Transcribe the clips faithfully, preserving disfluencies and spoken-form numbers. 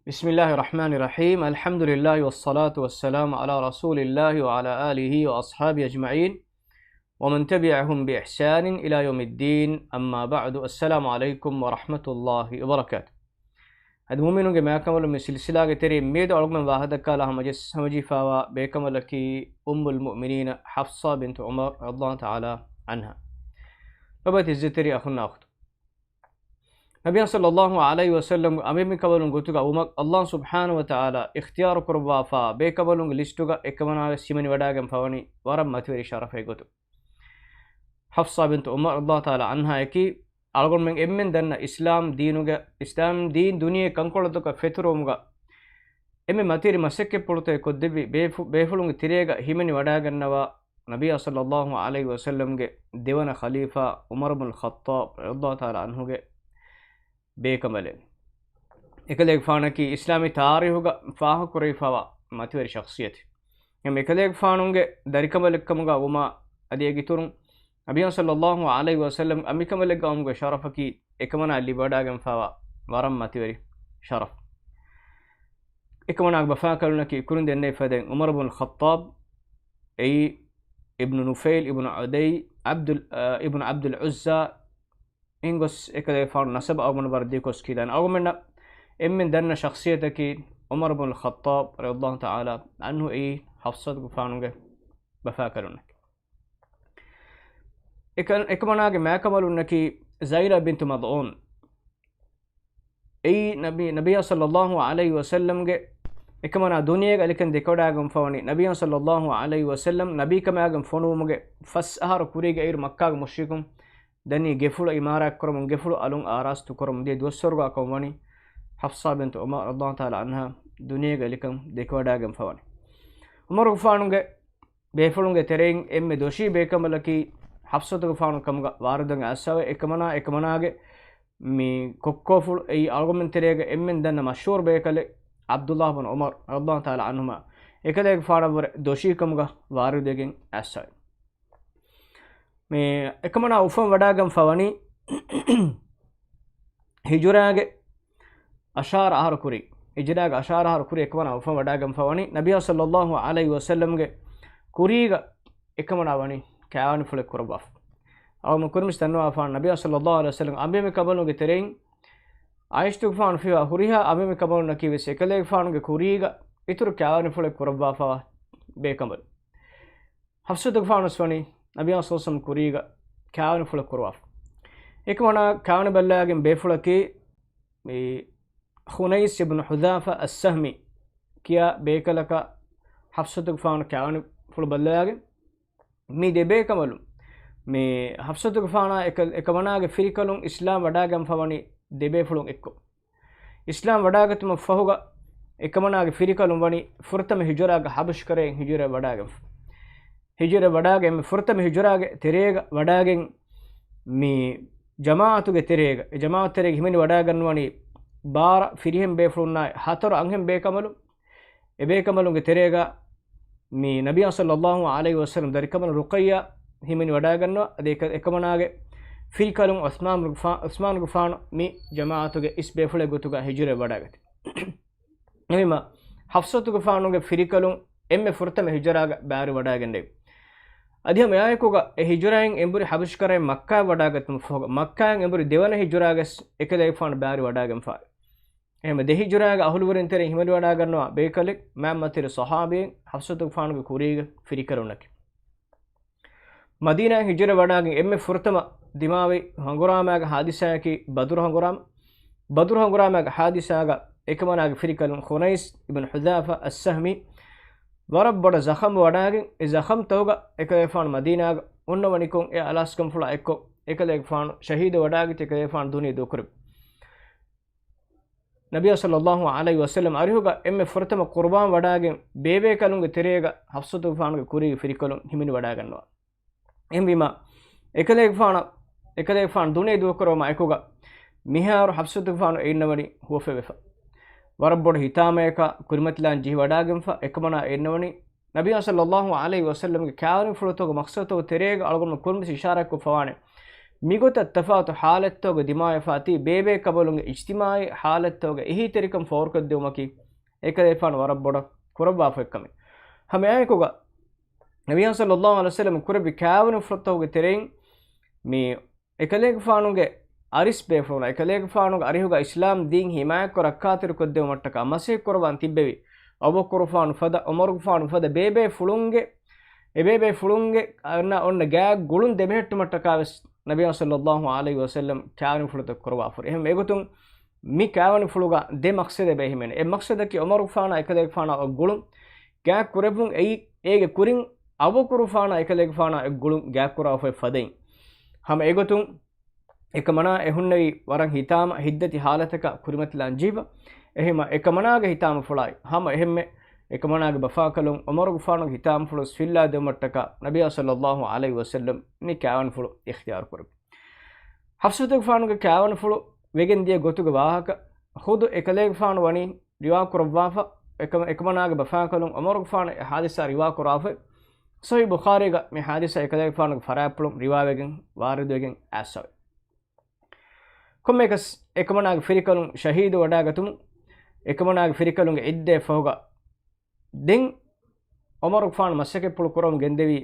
بسم الله الرحمن الرحيم. الحمد لله والصلاة والسلام على رسول الله وعلى آله وأصحابه أجمعين ومن تبعهم بإحسان إلى يوم الدين. أما بعد. السلام عليكم ورحمة الله وبركاته. އަދި މުއުމިނުންގެ މާކަމަލު މި ސިލްސިލާގެ ތެރެއިން މިއަދު އަޅުގަނޑުމެން ވާހަކަދައްކާލާ ހަމަޖެއްސް ހަމަޖެހިފާވާ ބޭކަނބަލަކީ އުއްމުލް މުއުމިނީނަ ޙަފްޞާ ބިންތު ޢުމަރު ރަޟިޔަﷲ ތަޢާލާ ޢަންހާ. ލޮބުވެތި ޢިއްޒަތްތެރި އަޚުންނާ އުޚްތުން. ނަބިއްޔާ ޞައްލަﷲ ޢަލައިހި ވަސައްލަމް އަނބިމި ކަނބަލުން ގޮތުގަ ވުމަށް ﷲ ސުބްޙާނަހޫ ވަތަޢާލާ އިޚްތިޔާރު ކުރައްވާފާ ބޭކަނބަލުންގެ ލިސްޓުގަ އެކަމަނާވެސް ހިމެނިވަޑާގެން ފަވަނީ ވަރަށް މަތިވެރި ޝަރަފެއް ގޮތުން. ޙަފްޞާ ބިންތު ޢުމަރު ރަޟިޔަﷲ ތަޢާލާ ޢަންހާއަކީ އަޅުގަނޑުމެން އެންމެން ދަންނަ އިސްލާމް ދީނުގެ، އިސްލާމް ދީން ދުނިޔެ ކަންކޮޅުތަކަށް ފެތުރުވުމުގަ އެންމެ މަތިވެރި މަސައްކަތްޕުޅުތަކެއް ކޮށްދެއްވި ބޭފު-، ބޭފުޅުންގެ ތެރޭގަ ހިމެނިވަޑާގަންނަވާ ނަބިއްޔާ ޞައްލަﷲ ޢަލައިހި ވަސައްލަމްގެ ދެވަނަ ޚަލީފާ ޢުމަރު ބުނުލް ޚައްޠާބް ރަޟިޔަﷲ ތަޢާލާ ޢަންހުގެ ބޭކަނބަލެއް. އެކަލޭގެފާނަކީ އިސްލާމީ ތާރީހުގަ ފާހަގަކުރެވިފާވާ މަތިވެރި ޝަޚްޞިއްޔަތެއް. އެކަލޭގެފާނުގެ ދަރިކަނބަލެއްކަމުގަ ވުމާ އަދި އޭގެ އިތުރުން ނަބިއްޔާ ޞައްލަﷲ ޢަލައިހި ވަސައްލަމް އަނބިކަނބަލެއްގަ ވުމުގެ ޝަރަފަކީ އެކަމަނާ ލިބިވަޑާގެންފާވާ ވަރަށް މަތިވެރި ޝަރަފް. އެކަމަނާގެ ބަފާކަލުންނަކީ ކުރިން ދެންނެވި ފަދައިން ޢުމަރު ބުނުލް ޚައްޠާބް، އެއީ އިބްނު ނުފައިލް އިބްނު ޢުދައި އަބްދުލް، އަ، އިބްނު ޢަބްދުލް ޢުއްޒާ އިން ގޮސް އެކަލޭގެފާނު ނަސަބަށް އަޅުގަނޑު ވަރަށް ދިގުކޮށް ކިޔާދާނެ. އަޅުގަނޑުމެންނަށް އެންމެން ދަންނަ ޝަޚްޞިއްޔަތަކީ ޢުމަރު ބުނުލް ޚައްޠާބް ރަޟިޔަﷲ ތަޢާލާ ޢަންހު އެއީ ޙަފްޞަތުގެފާނުގެ ބަފާކަލުންނަކީ. އެކަ-، އެކަމަނާގެ މާކަނބަލުންނަކީ ޒައިނަބް ބިންތު މަޟްޢޫން. އެއީ ނަބި-، ނަބިއްޔާ ޞައްލަﷲ ޢަލައިހި ވަސައްލަމްގެ އެކަމަނާ ދުނިޔޭގަ އަލިކަން ދެކެވަޑާގެންފަވަނީ، ނަބިއްޔާ ޞައްލަﷲ ޢަލައިހި ވަސައްލަމް ނަބީކަމާގެން ފޮނުވުމުގެ ފަސް އަހަރު ކުރީގަ އިރު މައްކާގެ މުޝްރިކުން ދަނީ ގެފުޅަށް އިމާރާތްކުރަމުން، ގެފުޅު އަލުން އާރާސްތުކުރަމުން ދިޔަ ދުވަސްވަރުގަ ކަމަށް ވަނީ ޙަފްޞާ ބިންތު ޢުމަރު ރަޟިޔަﷲ ތަޢާލާ ޢަންހާ ދުނިޔޭގަ އަލިކަން ދެކެވަޑާގެންފަވަނީ. ޢުމަރުގެފާނުގެ ބޭފުޅުންގެ ތެރެއިން އެންމެ ދޮށީ ބޭކަނބަލަކީ ޙަފްޞަތުގެފާނު ކަމުގަ ވާރިދުވެގެން އައިސްފަވޭ. އެކަމަނާ، އެކަމަނާގެ މި ކޮއްކޯފުޅު އެއީ އަޅުގަނޑުމެން ތެރޭގަ އެންމެން ދަންނަ މަޝްހޫރު ބޭކަލެއް ޢަބްދުﷲ ބުނު ޢުމަރު ރަޟިޔަﷲ ތަޢާލާ ޢަންހުމާ އެކަލޭގެފާނަށްވުރެ ދޮށީ ކަމުގަ ވާރިދުވެގެން އައިސްފަވޭ. މި އެކަމަނާ އުފަން ވަޑާގެންފަވަނީ ހިޖުރާގެ އަށާރަ އަހަރު ކުރި، ހިޖުރާގެ އަށާރަ އަހަރު ކުރި އެކަމަނާ އުފަން ވަޑާގެންފަވަނީ ނަބިއްޔާ ޞައްލަﷲ ޢަލައިހި ވަސައްލަމްގެ ކުރީގަ އެކަމަނާ ވަނީ ކާވެނިފުޅެއް ކުރައްވާފަ. އަޅުގަނޑު ކުރިންވެސް ދަންނަވާފާނު ނަބިއްޔާ ޞައްލަﷲ ޢަލައިހި ވަސައްލަމް އަނބިމި ކަނބަލުންގެ ތެރެއިން ޢާއިޝަތުގެފާނު ފިވާ ހުރިހާ އަނބިމި ކަނބަލުންނަކީވެސް އެކަލޭގެފާނުގެ ކުރީގަ އިތުރު ކާވެނިފުޅެއް ކުރައްވާފަވާ ބޭކަނބަލު. ޙަފްޞަތުގެފާނުވެސް ވަނީ ނަބިއްޔާ ޞައްލަﷲ ޢަލައިހި ވަސައްލަމް ކުރީގަ ކާވެނިފުޅެއް ކުރައްވާފަ. އެކަމަނާ ކާވެނި ބައްލަވާގެން ބޭފުޅަކީ މި ޚުނައިސް އިބްނު ޙުޛާފާ އައްސަހްމީ ކިޔާ ބޭކަލަކަށް ޙަފްޞަތުގެފާނު ކާވެނިފުޅު ބައްލަވާގެން މި ދެބޭކަނބަލުން މި ޙަފްޞަތުގެފާނާ އެކަ-، އެކަމަނާގެ ފިރިކަލުން އިސްލާމް ވަޑާގެންފަ ވަނީ ދެބޭފުޅުން އެއްކޮށް. އިސްލާމް ވަޑާގަތުމަށް ފަހުގަ އެކަމަނާގެ ފިރިކަލުން ވަނީ ފުރަތަމަ ހިޖުރާގަ ޙަބަޝްކަރައިން ހިޖުރަ ވަޑާގެންފަ. ހިޖުރަ ވަޑާގެން މި ފުރަތަމަ ހިޖުރާގެ ތެރޭގަ ވަޑާގެން މި ޖަމާޢަތުގެ ތެރޭގަ، އެ ޖަމާޢަތު ތެރޭގަ ހިމެނި ވަޑާގަންނަވަނީ ބާރަ ފިރިހެން ބޭފުޅުންނާއި ހަތަރު އަންހެން ބޭކަނބަލުން. އެބޭކަނބަލުންގެ ތެރޭގަ މި ނަބިއްޔާ ޞައްލަﷲ ޢަލައިހި ވަސައްލަމް ދަރިކަނބަލުން ރުޤައްޔާ ހިމެނި ވަޑާގަންނަވާ، އަދި އެކަ-، އެކަމަނާގެ ފިރިކަލުން ޢުޘްމާނުގެފާ-، ޢުޘްމާނުގެފާނު މި ޖަމާޢަތުގެ އިސް ބޭފުޅެއް ގޮތުގަ ހިޖުރަ ވަޑާގަތީ. އެހެންވީމަ، ޙަފްޞަތުގެފާނުގެ ފިރިކަލުން އެންމެ ފުރަތަމަ ހިޖުރާގަ ބާރު ވަޑާގެންނެވި. އަދި ހަމަ އެއާއެކުގަ އެ ހިޖުރައިން އެނބުރި ޙަބަޝްކަރައިން މައްކާ ވަޑާގަތުމަށް ފަހުގަ، މައްކާއިން އެނބުރި ދެވަނަ ހިޖުރާގަސް އެކަލޭގެފާނު ބާރު ވަޑާގެންފާވި. އެހެންވެ، ދެ ހިޖުރާގެ އަހުލުވެރިން ތެރެއިން ހިމެނިވަޑާގަންނަވާ ބޭކަލެއް މާތް މަތިވެރި ޞަޙާބީން ޙަފްޞަތުގެފާނުގެ ކުރީގެ ފިރިކަލުންނަކީ. މަދީނާއިން ހިޖުރަ ވަޑާގެން އެންމެ ފުރަތަމަ ދިމާވި ހަނގުރާމާގެ ޙާދިސާއަކީ ބަދުރު ހަނގުރާމަ. ބަދުރު ހަނގުރާމާގެ ޙާދިސާގަ އެކަމަނާގެ ފިރިކަލުން ޚުނައިސް އިބްނު ޙުޛާފާ އައްސަހްމީ ވަރަށް ބޮޑަށް ޒަޚަމް ވަޑާގެން، އެ ޒަޚަމްތަކުގަ އެކަލޭގެފާނު މަދީނާގަ އޮންނަވަނިކޮށް، އެ އަލާސްކަންފުޅާ އެއްކޮށް އެކަލޭގެފާނު ޝަހީދު ވަޑާގަތީ އެކަލޭގެފާނު ދުނިޔެ ދޫކުރި. ނަބިއްޔާ ޞައްލަﷲ ޢަލައިހި ވަސައްލަމް އަރިހުގަ އެންމެ ފުރަތަމަ ޤުރުބާން ވަޑާގެން ބޭބޭކަލުންގެ ތެރޭގަ ޙަފްޞަތުގެފާނުގެ ކުރީގެ ފިރިކަލުން ހިމެނި ވަޑާގަންނަވާ. އެހެންވީމަ، އެކަލޭގެފާނަށް، އެކަލޭގެފާނު ދުނިޔެ ދޫކުރުމާ އެކުގަ މިހާރު ޙަފްޞަތުގެފާނު އެއިންނަވަނީ ހުވަފެވެފަ. ވަރަށް ބޮޑު ހިތާމަޔަކާ ކުރިމަތިލާން ޖެހި ވަޑާގެންފަ، އެކަމަނާ އެއިންނަވަނީ ނަބިއްޔާ ޞައްލަﷲ ޢަލައިހި ވަސައްލަމްގެ ކާވެނިފުޅުތަކުގެ މަޤްޞަދުތަކުގެ ތެރޭގަ އަޅުގަނޑު ކުރިންވެސް އިޝާރާތްކޮށްފަވާނެ. މިގޮތަށް ތަފާތު ޙާލަތްތަކުގަ ދިމާވެފާތީ ބޭބޭ ކަބަލުންގެ އިޖްތިމާޢީ ޙާލަތްތަކުގަ އެހީތެރިކަން ފޯރުކޮށްދިއުމަކީ އެކަލޭގެފާނު ވަރަށް ބޮޑަށް ކުރައްވާފައި ކަމެއް. ހަމައެއާއެކުގަ ނަބިއްޔާ ޞައްލައްލާހު ޢަލައިހި ވަސައްލަމަ ކުރެއްވި ކާވެނިފުޅުތަކުގެ ތެރެއިން މި އެކަލޭގެފާނުގެ އަރިސް ބޭފުޅުންނަށް، އެކަލޭގެފާނުގެ އަރިހުގަ އިސްލާމް ދީން ހިމާޔަތްކޮށް ރައްކާތެރިކޮށްދެވުމަށްޓަކާ މަސައްކަތް ކުރައްވާން ތިއްބެވި އަބޫބަކުރުފާނު ފަދަ، ޢުމަރުގެފާނު ފަދަ ބޭބޭފުޅުންގެ، އެބޭބޭފުޅުންގެ އަންނަ އޮންނަ ގާތް ގުޅުން ދެމެހެއްޓުމަށްޓަކާވެސް ނަބިއްޔާ ޞައްލައްލާހު ޢަލައިހި ވަސައްލަމަ ކާވެނިފުޅުތައް ކުރައްވާފަ ހުރި. އެހެން އެގޮތުން މި ކާވެނިފުޅުގަ ދެ މަޤްޞަދެއް ބެހިމެނެ. އެއް މަޤްޞަދަކީ ޢުމަރުގެފާނާ އެކަލޭގެފާނާ އޮތް ގުޅުން ގާތް ކުރެއްވުން، އެއީ އޭގެ ކުރިން އަބޫބަކުރުފާނާ އެކަލޭގެފާނާ އޮތް ގުޅުން ގާތް ކުރާފައި ފަދައިން. ހަމަ އެގޮތުން އެކަމަނާ އެ ހުންނެވި ވަރަށް ހިތާމަ ހިތްދަތި ޙާލަތަކަށް ކުރިމަތިލާން ޖެހިފަ. އެހެމަ އެކަމަނާގެ ހިތާމަފުޅާއި ހަމަ އެހެންމެ އެކަމަނާގެ ބަފާކަލުން ޢުމަރުގެފާނުގެ ހިތާމަފުޅު ވެސް ފިއްލާ ދެއްވުމަށްޓަކާ ނަބިއްޔާ ޞައްލައްލާހު ޢަލައިހި ވަސައްލަމަ މި ކާވެނިފުޅު އިޚްތިޔާރު ކުރެއްވި. ޙަފްޞަތުގެފާނުގެ ކާވެނިފުޅު ވެގެން ދިޔަ ގޮތުގެ ވާހަކަ ޚުދު އެކަލޭގެފާނު ވަނީ ރިވާ ކުރައްވާފަ، އެކަމަ-، އެކަމަނާގެ ބަފާކަލުން ޢުމަރުގެފާނު އެ ޙާދިސާ ރިވާ ކުރާފަ. ޞަޙީޙު ބުޚާރީގަ މި ޙާދިސާ އެކަލޭގެފާނުގެ ފަރާތްޕުޅުން ރިވާވެގެން ވާރިދުވެގެން އައިސްފަވޭ. ކޮންމެއަކަސް އެކަމަނާގެ ފިރިކަލުން ޝަހީދު ވަޑާގަތުމުން އެކަމަނާގެ ފިރިކަލުންގެ އިއްދަޔަށް ފަހުގަ ދެން ޢުމަރުގެފާނު މަސައްކަތްޕުޅު ކުރަމުން ގެންދެވީ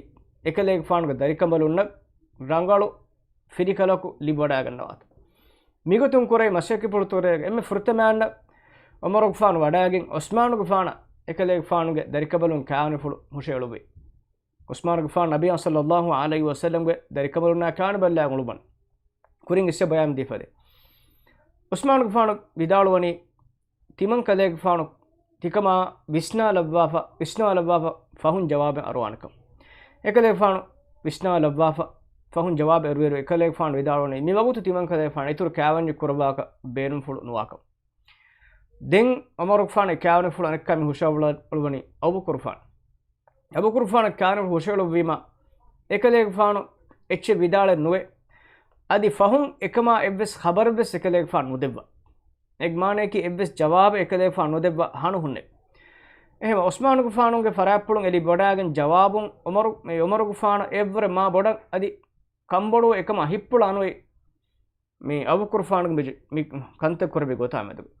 އެކަލޭގެފާނުގެ ދަރިކަނބަލުންނަށް ރަނގަޅު ފިރިކަލަކު ލިބިވަޑާގަންނަވާތަން. މިގޮތުން ކުރެވި މަސައްކަތްޕުޅުތަކުގެ ތެރޭގަ އެންމެ ފުރަތަމައަށް ޢުމަރުގެފާނު ވަޑާގެން ޢުސްމާނުގެފާނަށް އެކަލޭގެފާނުގެ ދަރިކަނބަލުން ކާވެނިފުޅު ހުށައެޅުއްވި. ޢުސްމާނުގެފާނު ނަބިއްޔާ ޞައްލައްލާހު ޢަލައިހި ވަސައްލަމަގެ ދަރިކަނބަލުންނާ ކާވެނި ބައްލަވާ އުޅުއްވަން ކުރިން އިސްވެ ބަޔާން ދީފަދޭ. ޢުސްމާނުގެފާނު ވިދާޅުވަނީ، ތިމަން ކަލޭގެފާނު ތިކަމާ ވިސްނާލައްވާފަ، ވިސްނާލައްވާފަ ފަހުން ޖަވާބެއް އަރުވާނެކަން. އެކަލޭގެފާނު ވިސްނާލައްވާފަ ފަހުން ޖަވާބެއް އަރުވިއިރު އެކަލޭގެފާނު ވިދާޅުވަނީ، މި ވަގުތު ތިމަން ކަލޭގެފާނު އިތުރު ކާވެންޏެއް ކުރައްވާކަށް ބޭނުންފުޅު ނުވާކަން. ދެން ޢުމަރުގެފާނު އެ ކާވެނިފުޅު އަނެއްކާ މި ހުށައަޅުވަނީ އަބޫބަކުރުފާނު. އަބޫބަކުރުފާނަށް ކާވެނިފުޅު ހުށައެޅުއްވީމަ، އެކަލޭގެފާނު އެއްޗެއް ވިދާޅެއް ނުވޭ. އަދި ފަހުން އެކަމާ އެއްވެސް ޚަބަރެއްވެސް އެކަލޭގެފާނު ނުދެއްވާ. އޭގެ މާނަޔަކީ އެއްވެސް ޖަވާބެއް އެކަލޭގެފާނު ނުދެއްވާ ހަނު ހުންނެވި. އެހެންވެ، ޢުސްމާނުގެފާނުގެ ފަރާތްޕުޅުން އެ ލިބިވަޑާގެން ޖަވާބުން ޢުމަރު، މި ޢުމަރުގެފާނަށް އެއަށްވުރެ މާ ބޮޑަށް އަދި ކަންބޮޑުވެ އެކަމާ ހިތްޕުޅަށް އަންނަނީ މި އަބޫބަކުރުފާނުގެ މި، މި ކަންތައް ކުރެއްވި ގޮތާ މެދުގަ.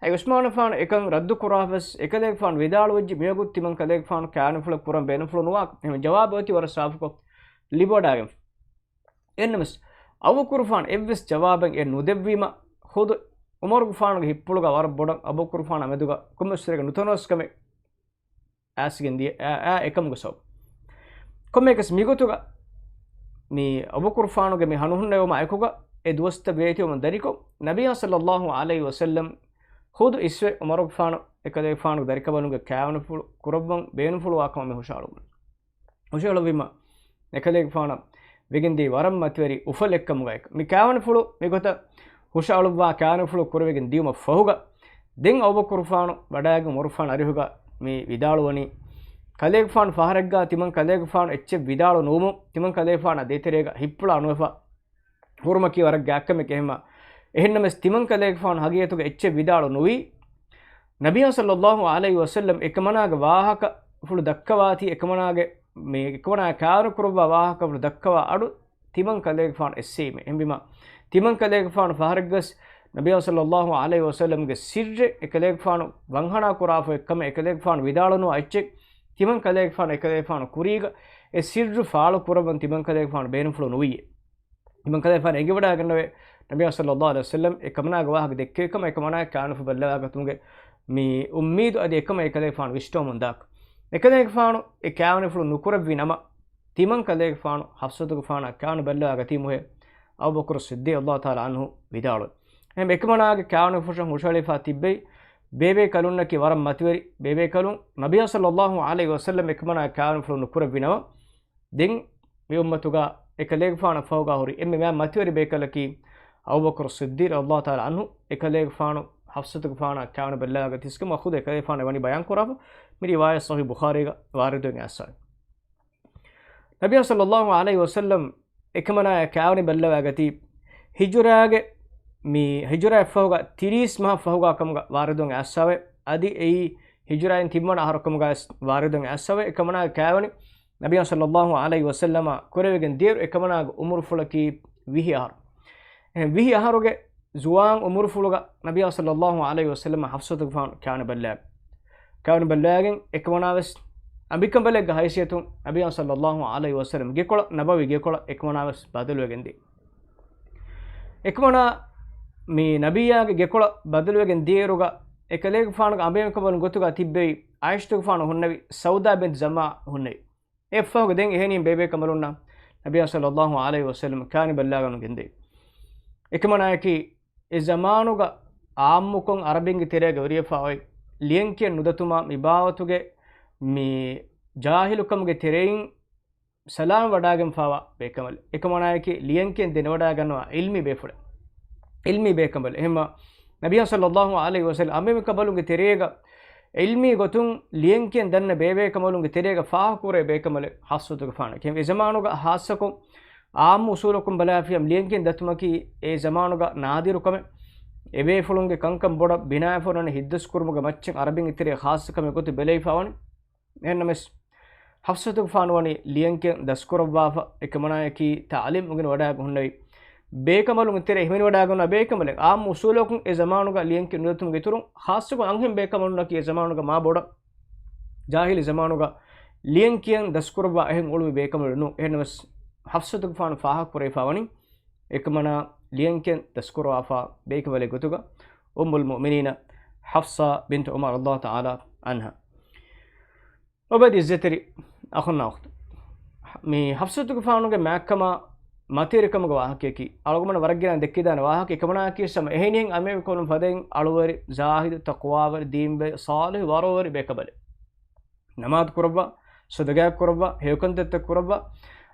އެ ޢުސްމާނުގެފާނު އެކަން ރައްދު ކުރާފަވެސް އެކަލޭގެފާނު ވިދާޅުވެއްޖެ މިވަގުތު ތިމަން ކަލޭގެފާނު ކާވެނިފުޅެއް ކުރަން ބޭނުންފުޅު ނުވާ. އެހެން ޖަވާބެއް އޮތީ ވަރަށް ސާފުކޮށް ލިބިވަޑާގެން. އެހެންނަމަވެސް، އަބޫބަކުރުފާނު އެއްވެސް ޖަވާބެއް އެ ނުދެއްވީމަ، ޚުދު ޢުމަރުގެފާނުގެ ހިތްޕުޅުގަ ވަރަށް ބޮޑަށް އަބޫބަކުރުފާނާ މެދުގަ ކޮންމެސް ވަރެއްގެ ނުތަނަވަސްކަމެއް އައިސްގެން ދިޔަ، އާ، އާ، އެކަމުގެ ސަބަބު. ކޮންމެއަކަސް މިގޮތުގަ މި އަބޫބަކުރުފާނުގެ މި ހަނު ހުންނެވުމާ އެކުގަ އެ ދުވަސްތައް ވޭތިވަމުން ދަނިކޮށް، ނަބިއްޔާ ޞައްލައްލާހު ޢަލައިހި ވަސައްލަމަ ޚުދު އިސްވެ ޢުމަރުގެފާނު އެކަލޭގެފާނުގެ ދަރިކަނބަލުންގެ ކާވެނިފުޅު ކުރައްވަން ބޭނުންފުޅުވާ ކަމަށް މި ހުށައަޅުއްވަނީ. ހުށައެޅުއްވީމަ، އެކަލޭގެފާނަށް ވެގެންދިޔަ ވަރަށް މަތިވެރި އުފަލެއްކަމުގައި މި ކާވެނިފުޅު މިގޮތަށް ހުށައަޅުއްވާ ކާވެނިފުޅު ކުރެވިގެން ދިޔުމަށް ފަހުގަ، ދެން އަބޫބަކުރުފާނު ވަޑާގެން ޢުމަރުގެފާނާ އަރިހުގަ މި ވިދާޅުވަނީ، ކަލޭގެފާނު ފަހަރެއްގަ ތިމަން ކަލޭގެފާނު އެއްޗެއް ވިދާޅު ނުވުމުން، ތިމަން ކަލޭގެފާނާ ދޭތެރޭގަ ހިތްޕުޅާ ނުވެފަ، ހުރުމަކީ ވަރަށް ގާތްކަމެއް އެހެންމަ. އެހެންނަމަވެސް، ތިމަން ކަލޭގެފާނު ހަގީގަތުގަ އެއްޗެއް ވިދާޅު ނުވީ. ނަބިއްޔާ ޞައްލައްލާހު ޢަލައިހި ވަސައްލަމަ އެކަމަނާގެ ވާހަކަފުޅު ދައްކަވާތީ، އެކަމަނާގެ މި އެކަމަނާ ކާވެނި ކުރައްވާ ވާހަކަފުޅު ދައްކަވާ އަޑު ތިމަން ކަލޭގެފާނު އެއްސެވީމޭ. އެހެންވީމަ، ތިމަން ކަލޭގެފާނު ފަހަރެއްގަސް ނަބިއްޔާ ޞައްލައްލާހު ޢަލައިހި ވަސައްލަމަގެ ސިއްރެއް އެކަލޭގެފާނު ވަންހަނާ ކުރާފަ އެއްކަމެއް އެކަލޭގެފާނު ވިދާޅުނުވާ އެއްޗެއް ތިމަން ކަލޭގެފާނު އެކަލޭގެފާނު ކުރީގަ އެ ސިއްރު ފާޅު ކުރައްވަން ތިމަން ކަލޭގެފާނު ބޭނުންފުޅު ނުވިއޭ. ތިމަން ކަލޭގެފާނު އެނގިވަޑާގަންނަވޭ، ނަބިއްޔާ ޞައްލައްލާހު ޢަލައިހި ވަސައްލަމަ އެކަމަނާގެ ވާހަކަ ދެއްކެވިކަމަށް އެކަމަނާ ކާވެނިފުޅު ބައްލަވާގަތުމުގެ މި އުއްމީދު އަދި އެކަމަށް އެކަލޭގެފާނު ވިސްނަވަމުން ދާކަށް. އެކަލޭގެފާނު އެ ކާވެނިފުޅު ނުކުރެއްވި ނަމަ، ތިމަން ކަލޭގެފާނު ޙަފްޞަތުގެފާނާ ކާވެނި ބައްލަވާ ގަތީމުހޭ އަބޫބަކުރު ޞިއްދީޤް ރަޟިޔައްލާހު ތަޢާލާ ޢަންހު ވިދާޅުވި. އެހެން އެކަމަނާގެ ކާވެނިފުށަށް ހުށައެޅިފާ ތިއްބެވި ބޭބޭ ކަލުންނަކީ ވަރަށް މަތިވެރި ބޭބޭ ކަލުން. ނަބިއްޔާ ޞައްލައްލާހު ޢަލައިހި ވަސައްލަމަ އެކަމަނާ ކާވެނިފުޅު ނުކުރެއްވި ނަމަ، ދެން މި އުއްމަތުގަ އެކަލޭގެފާނަށް ފަހުގަ ހުރި އެންމެ މާ މަތިވެރި ބޭކަލަކީ އަބޫބަކުރު ޞިއްދީޤް ރަޟިޔައްލާހު ތަޢާލާ ޢަންހު. އެކަލޭގެފާނު ޙަފްޞަތުގެފާނާ ކާވެނި ބައްލަވާ ގަތީސްކަމަށް ޚުދު އެކަލޭގެފާނު ވަނީ ބަޔާން ކުރާފަ. މި ރިވާޔަތް ޞަޙީޙު ބުޚާރީގަ ވާރިދުވެ އައިސްފަވޭ. ނަބިއްޔާ ޞައްލައްލާހު ޢަލައިހި ވަސައްލަމަ އެކަމަނާ ކާވެނި ބައްލަވާ ގަތީ ހިޖުރާގެ މި ހިޖުރާއަށްފަހުގަ ތިރީސް މަހަށް ފަހުގަ ކަމުގަ ވާރިދުވެ އައިސްފަވޭ. އަދި އެއީ ހިޖުރާއިން ތިންވަނަ އަހަރު ކަމުގަ ވާރިދުވެ އައިސްފަވޭ. އެކަމަނާ ކާވެނި ނަބިއްޔާ ޞައްލައްލާހު ޢަލައިހި ވަސައްލަމަ ކުރެވިގެން ދިޔައިރު އެކަމަނާގެ އުމުރުފުޅަކީ ވިހި އަހަރު. އެހެން ވިހި އަހަރުގެ ޒުވާން އުމުރުފުޅުގަ ނަބިއްޔާ ޞައްލައްލާހު ޢަލައިހި ވަސައްލަމަ ޙަފްޞަތުގެފާނު ކާނި ބައްލަވި. ކާނި ބައްލަވިގެން އެކަމަނާވެސް އަނބިކަނބަލެއްގެ ހައިސިއްޔަތުން ނަބިއްޔާ ޞައްލައްލާހު ޢަލައިހި ވަސައްލަމަ ގެކޮޅަށް، ނަބަވީ ގެކޮޅަށް އެކަމަނާވެސް ބަދަލުވެގެން ދިޔަ. އެކަމަނާ މި ނަބިއްޔާގެ ގެކޮޅަށް ބަދަލުވެގެން ދިޔައިރުގަ އެކަލޭގެފާނުގެ އަނބިމެންކަނބަލުން ގޮތުގަ ތިއްބެވި އާއިޝަތުގެފާނު ހުންނެވި، ސައުދާ ބިންތު ޒަމްޢާ ހުންނެވި. އެއަށްފަހުގެ ދެން އެހެނީ ބޭބޭކަނބަލުންނަށް ނަބިއްޔާ ޞައްލައްލާހު ޢަލައިހި ވަސައްލަމަ ކާނި ބައްލަވާގެން ގެންދެވި. އެކަމަނާއަކީ އެ ޒަމާނުގަ ޢާއްމުކޮށް ޢަރަބިންގެ ތެރޭގަ ވެރިވެފާ އޮތް ލިޔަންކިޔަން ނުދަތުމާ މި ބާވަތުގެ މި ޖާހިލުކަމުގެ ތެރެއިން ސަލާމަތް ވަޑާގެންފާވާ ބޭކަނބަލެއް. އެކަމަނާއަކީ ލިޔަންކިޔަން ދެނެވަޑާގަންނަވާ ޢިލްމީ ބޭފުޅެއް. ޢިލްމީ ބޭކަނބަލެއް. އެހެންމަ ނަބިއްޔާ ޞައްލައްލާހު ޢަލައިހި ވަސައްލަމަ އަނބިމެންކަނބަލުންގެ ތެރޭގަ ޢިލްމީ ގޮތުން ލިޔަންކިޔަން ދަންނަ ބޭބޭކަނބަލުންގެ ތެރޭގަ ފާހަގަކުރޭ ބޭކަނބަލެއް ޙަފްޞަތުގެފާނަކީ. އެ ޒަމާނުގަ ޚާއްޞަކޮށް ޢާއްމު އުޞޫލަކުން ބަލާފިޔަމް ލިޔަންކިޔަން ދަތުމަކީ އެ ޒަމާނުގަ ނާދިރު ކަމެއް. އެބޭފުޅުންގެ ކަންކަން ބޮޑަށް ބިނާވެފަ އޮންނަނީ ހިތްދަސްކުރުމުގެ މައްޗަށް ޢަރަބިންގެ ތެރޭ ޚާއްޞަ ކަމެއް ގޮތުން ބެލެވިފަ ވަނީ. އެހެންނަމަވެސް، ޙަފްޞަތުގެފާނު ވަނީ ލިޔަންކިޔަން ދަސްކުރައްވާފަ، އެކަމަނާއަކީ ތަޢުލީމް އުނގެނިވަޑާގެން ހުންނެވި ބޭކަނބަލުންގެ ތެރޭ ހިމެނިވަޑާގަންނަވާ ބޭކަނބަލެއް. ޢާއްމު އުޞޫލަކުން އެ ޒަމާނުގަ ލިޔަންކިޔަން ނުދަތުމުގެ އިތުރުން، ޚާއްޞަކޮށް އަންހެން ބޭކަނބަލުންނަކީ އެ ޒަމާނުގަ މާ ބޮޑަށް ޖާހިލީ ޒަމާނުގަ ލިޔަންކިޔަން ދަސްކުރައްވާ އެހެން އުޅުއްވި ބޭކަނބަލެއް ނޫން. އެހެންނަމަވެސް، ޙަފްޞަތުގެފާނު ފާހަގަކުރެވިފަ ވަނީ، އެކަމަނާ ލިޔަންކިޔަން ދަސްކުރައްވާފަ ބޭކަނބަލެއް ގޮތުގަ އުއްމުލް މުއުމިނީނަ ޙަފްޞާ ބިންތު ޢުމަރު ރަޟިޔައްލާހު ތަޢާލާ ޢަންހާ. އުބައިދު ޢިއްޒަތްތެރި އަޚުންނާ އުޚްތުން، މި ޙަފްޞަތުގެފާނުގެ މާތްކަމާ މަތިވެރިކަމުގެ ވާހަކައަކީ، އަޅުގަނޑު ވަރަށް ގިނަ ދެއްކިދާނެ ވާހަކަ. އެކަމަނާއަކީ ސަމަ އެހެނިހެން އަނބިމެންކަނބަލުން ފަދައިން އަޅުވެރި، ޒާހިދު، ތަޤްވާވެރި، ދީންވެރި، ޞާލިޙު، ވަރުވެރި ބޭކަނބަލެއް. ނަމާދު ކުރައްވާ، ޞަދަޤާތް ކުރައްވާ، ހެޔޮކަންތައްތައް ކުރައްވާ.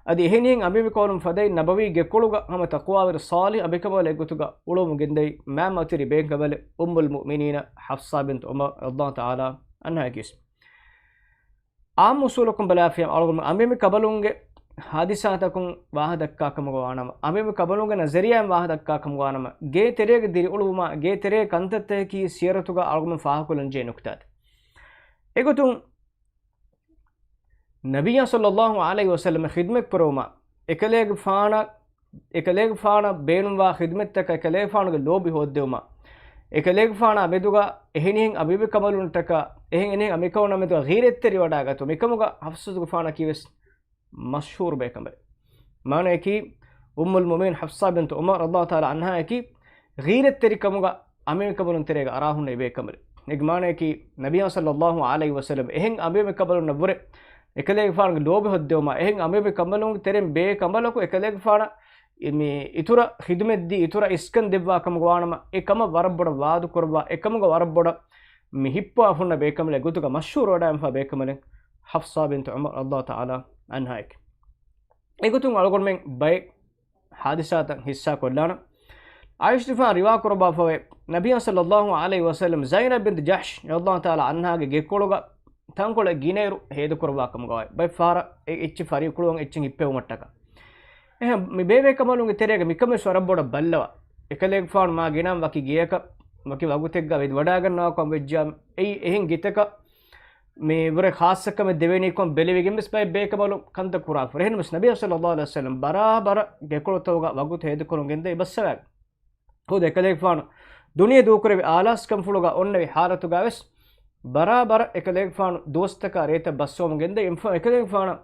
އަދި އެހެނިހެން އަނބިމެންކަނބަލުން ފަދައިން ނަބަވީ ގެކޮޅުގަ ހަމަ ތަޤްވާވެރި ޞާލިޙު އަނބިމެންކަނބަލެއް ގޮތުގަ އުޅުވަމުން ގެންދެވި މާ މަތިވެރި ބޭކަނބަލެއް އުއްމުލް މުއުމިނީނަ ޙަފްޞާ ބިންތު ޢުމަރު ރަޟިޔައްލާހު ތަޢާލާ ޢަންހާ އަކީ. ޢާއްމު އުޞޫލަކުން ބަލާފިޔަމް އަޅުގަނޑު އަނބިމެންކަނބަލުންގެ ޙާދިސާތަކުން ވާހަކަ ދައްކާ ކަމުގަ ވާނަމަ، އަނބިމެންކަނބަލުންގެ ނަޒަރިއްޔާއިން ވާހަކަ ދައްކާ ކަމުގަ ވާނަމަ، ގޭ ތެރޭގަ ދިރިއުޅުވުމާ، ގޭ ތެރޭ ކަންތައްތަކަކީ ސިޔަރަތުގަ އަޅުގަނޑު ފާހަގަކޮށްލަންޖެހޭ ނުކުތާތައް. އެގޮތުން، ނަބިއްޔާ ޞައްލައްލާހު ޢަލައިހި ވަސައްލަމަ ޚިދުމަތް ކުރެވުމަށް، އެކަލޭގެފާނަށް، އެކަލޭގެފާނަށް ބޭނުންވާ ޚިދުމަތްތަކަށް އެކަލޭގެފާނުގެ ލޯބި ހޯއްދެވުމަށް، އެކަލޭގެފާނާ މެދުގަ އެހެނިހެން އަނބިމެންކަނބަލުންތަކަށް، އެހެނިހެން އަނބިމެންކަނބަލުންނާ މެދުގަ ޣީރަތްތެރިވަޑާގަތު މިކަމުގަ ޙަފްޞަތުގެފާނަކީވެސް މަޝްހޫރު ބޭކަނބަލެއް. މާނައަކީ، އުއްމުލް މުއުމިނީން ޙަފްޞާ ބިންތު ޢުމަރު ރަޟިޔައްލާހު ތަޢާލާ ޢަންހާއަކީ، ޣީރަތްތެރިކަމުގަ އަނބިމެންކަނބަލުން ތެރޭގަ އަރާ ހުންނެވި ބޭކަނބަލެއް. އޭގެ މާނައަކީ، ނަބިއްޔާ ޞައްލައްލާހު ޢަލައިހި ވަސައްލަމަ އެހެން އަނބިމެންކަނބަލުންނަށްވުރެ އެކަލޭގެފާނުގެ ލޯބި ހޯއްދެވުމާ، އެހެން އަނބިމެންކަނބަލުން ތެރެއިން ބޭކަނބަލަކު އެކަލޭގެފާނަށް މި އިތުރަށް ޚިދުމަތްދީ، އިތުރަށް އިސްކަން ދެއްވާ ކަމުގަ ވާނަމަ، އެ ކަމަށް ވަރަށް ބޮޑަށް ވާދަކުރައްވާ، އެ ކަމުގަ ވަރަށް ބޮޑަށް މި ހިއްޕަވާ ހުންނަ ބޭކަނބަލެއް ގޮތުގަ މަޝްހޫރު ވެވަޑައިގެންފާ ބޭކަނބަލެއް ޙަފްޞާ ބިންތު ޢުމަރު ރަޟިޔައްލާހު ތަޢާލާ ޢަންހާއެކެ. އެގޮތުން އަޅުގަނޑުމެން ބައެއް ޙާދިސާތައް ޙިއްޞާ ކޮށްލާނަން. ޢާއިޝަތުގެފާނު ރިވާ ކުރައްވާފައިވޭ، ނަބިއްޔާ ޞައްލައްލާހު ޢަލައިހި ވަސައްލަމަ ޒައިނަބް ބިންތު ޖަޙްޝް ރަޟިޔައްލާހު ތަޢާލާ ޢަންހާގެ ގެކޮޅުގަ ތަންކޮޅެއް ގިނައިރު ހޭދަކުރައްވާ ކަމުގަވާ، ބައެއް ފަހަރަށް އެ އެއްޗެއް ފަރިއުކުޅުވަން އެއްޗެއް ހިއްޕެވުމަށްޓަކާ. އެހެން މި ބޭބޭކަނބަލުންގެ ތެރޭގަ މިކަމެއް ވަރަށް ބޮޑަށް ބައްލަވާ. އެކަލޭގެފާނު މާ ގިނައިން ވަކި ގެޔަކަށް، ވަކި ވަގުތެއްގަ ވެދިވަޑާގަންނަވާކަން ވެއްޖާ، އެއީ އެހެން ގެތަކަށް މި ވުރެ ޚާއްޞަކަމެއް ދެވޭނީކަން ބެލެވިގެން ވެސް ބައެއް ބޭކަނބަލުން ކަންތައް ކުރާފަ. އެހެންވެސް ނަބިއްޔާ ޞައްލައްލާހު ޢަލައިހި ވަސައްލަމަ ބަރާބަރަށް ގެކޮޅުތަކުގަ ވަގުތު ހޭދަކުރަމުން ގެންދެވި ބައްސަވާ. ހޯދަ އެކަލޭގެފާނު ދުނިޔެ ދޫކުރެވި އާލާސްކަންފުޅުގަ އޮންނެވި ޙާލަތުގަވެސް ބަރާބަރަށް އެކަލޭގެފާނު ދުވަސްތަކާ ރޭތައް ބައްސަވަމުން ގެންދެވި. އެމްފަ އެކަލޭގެފާނަށް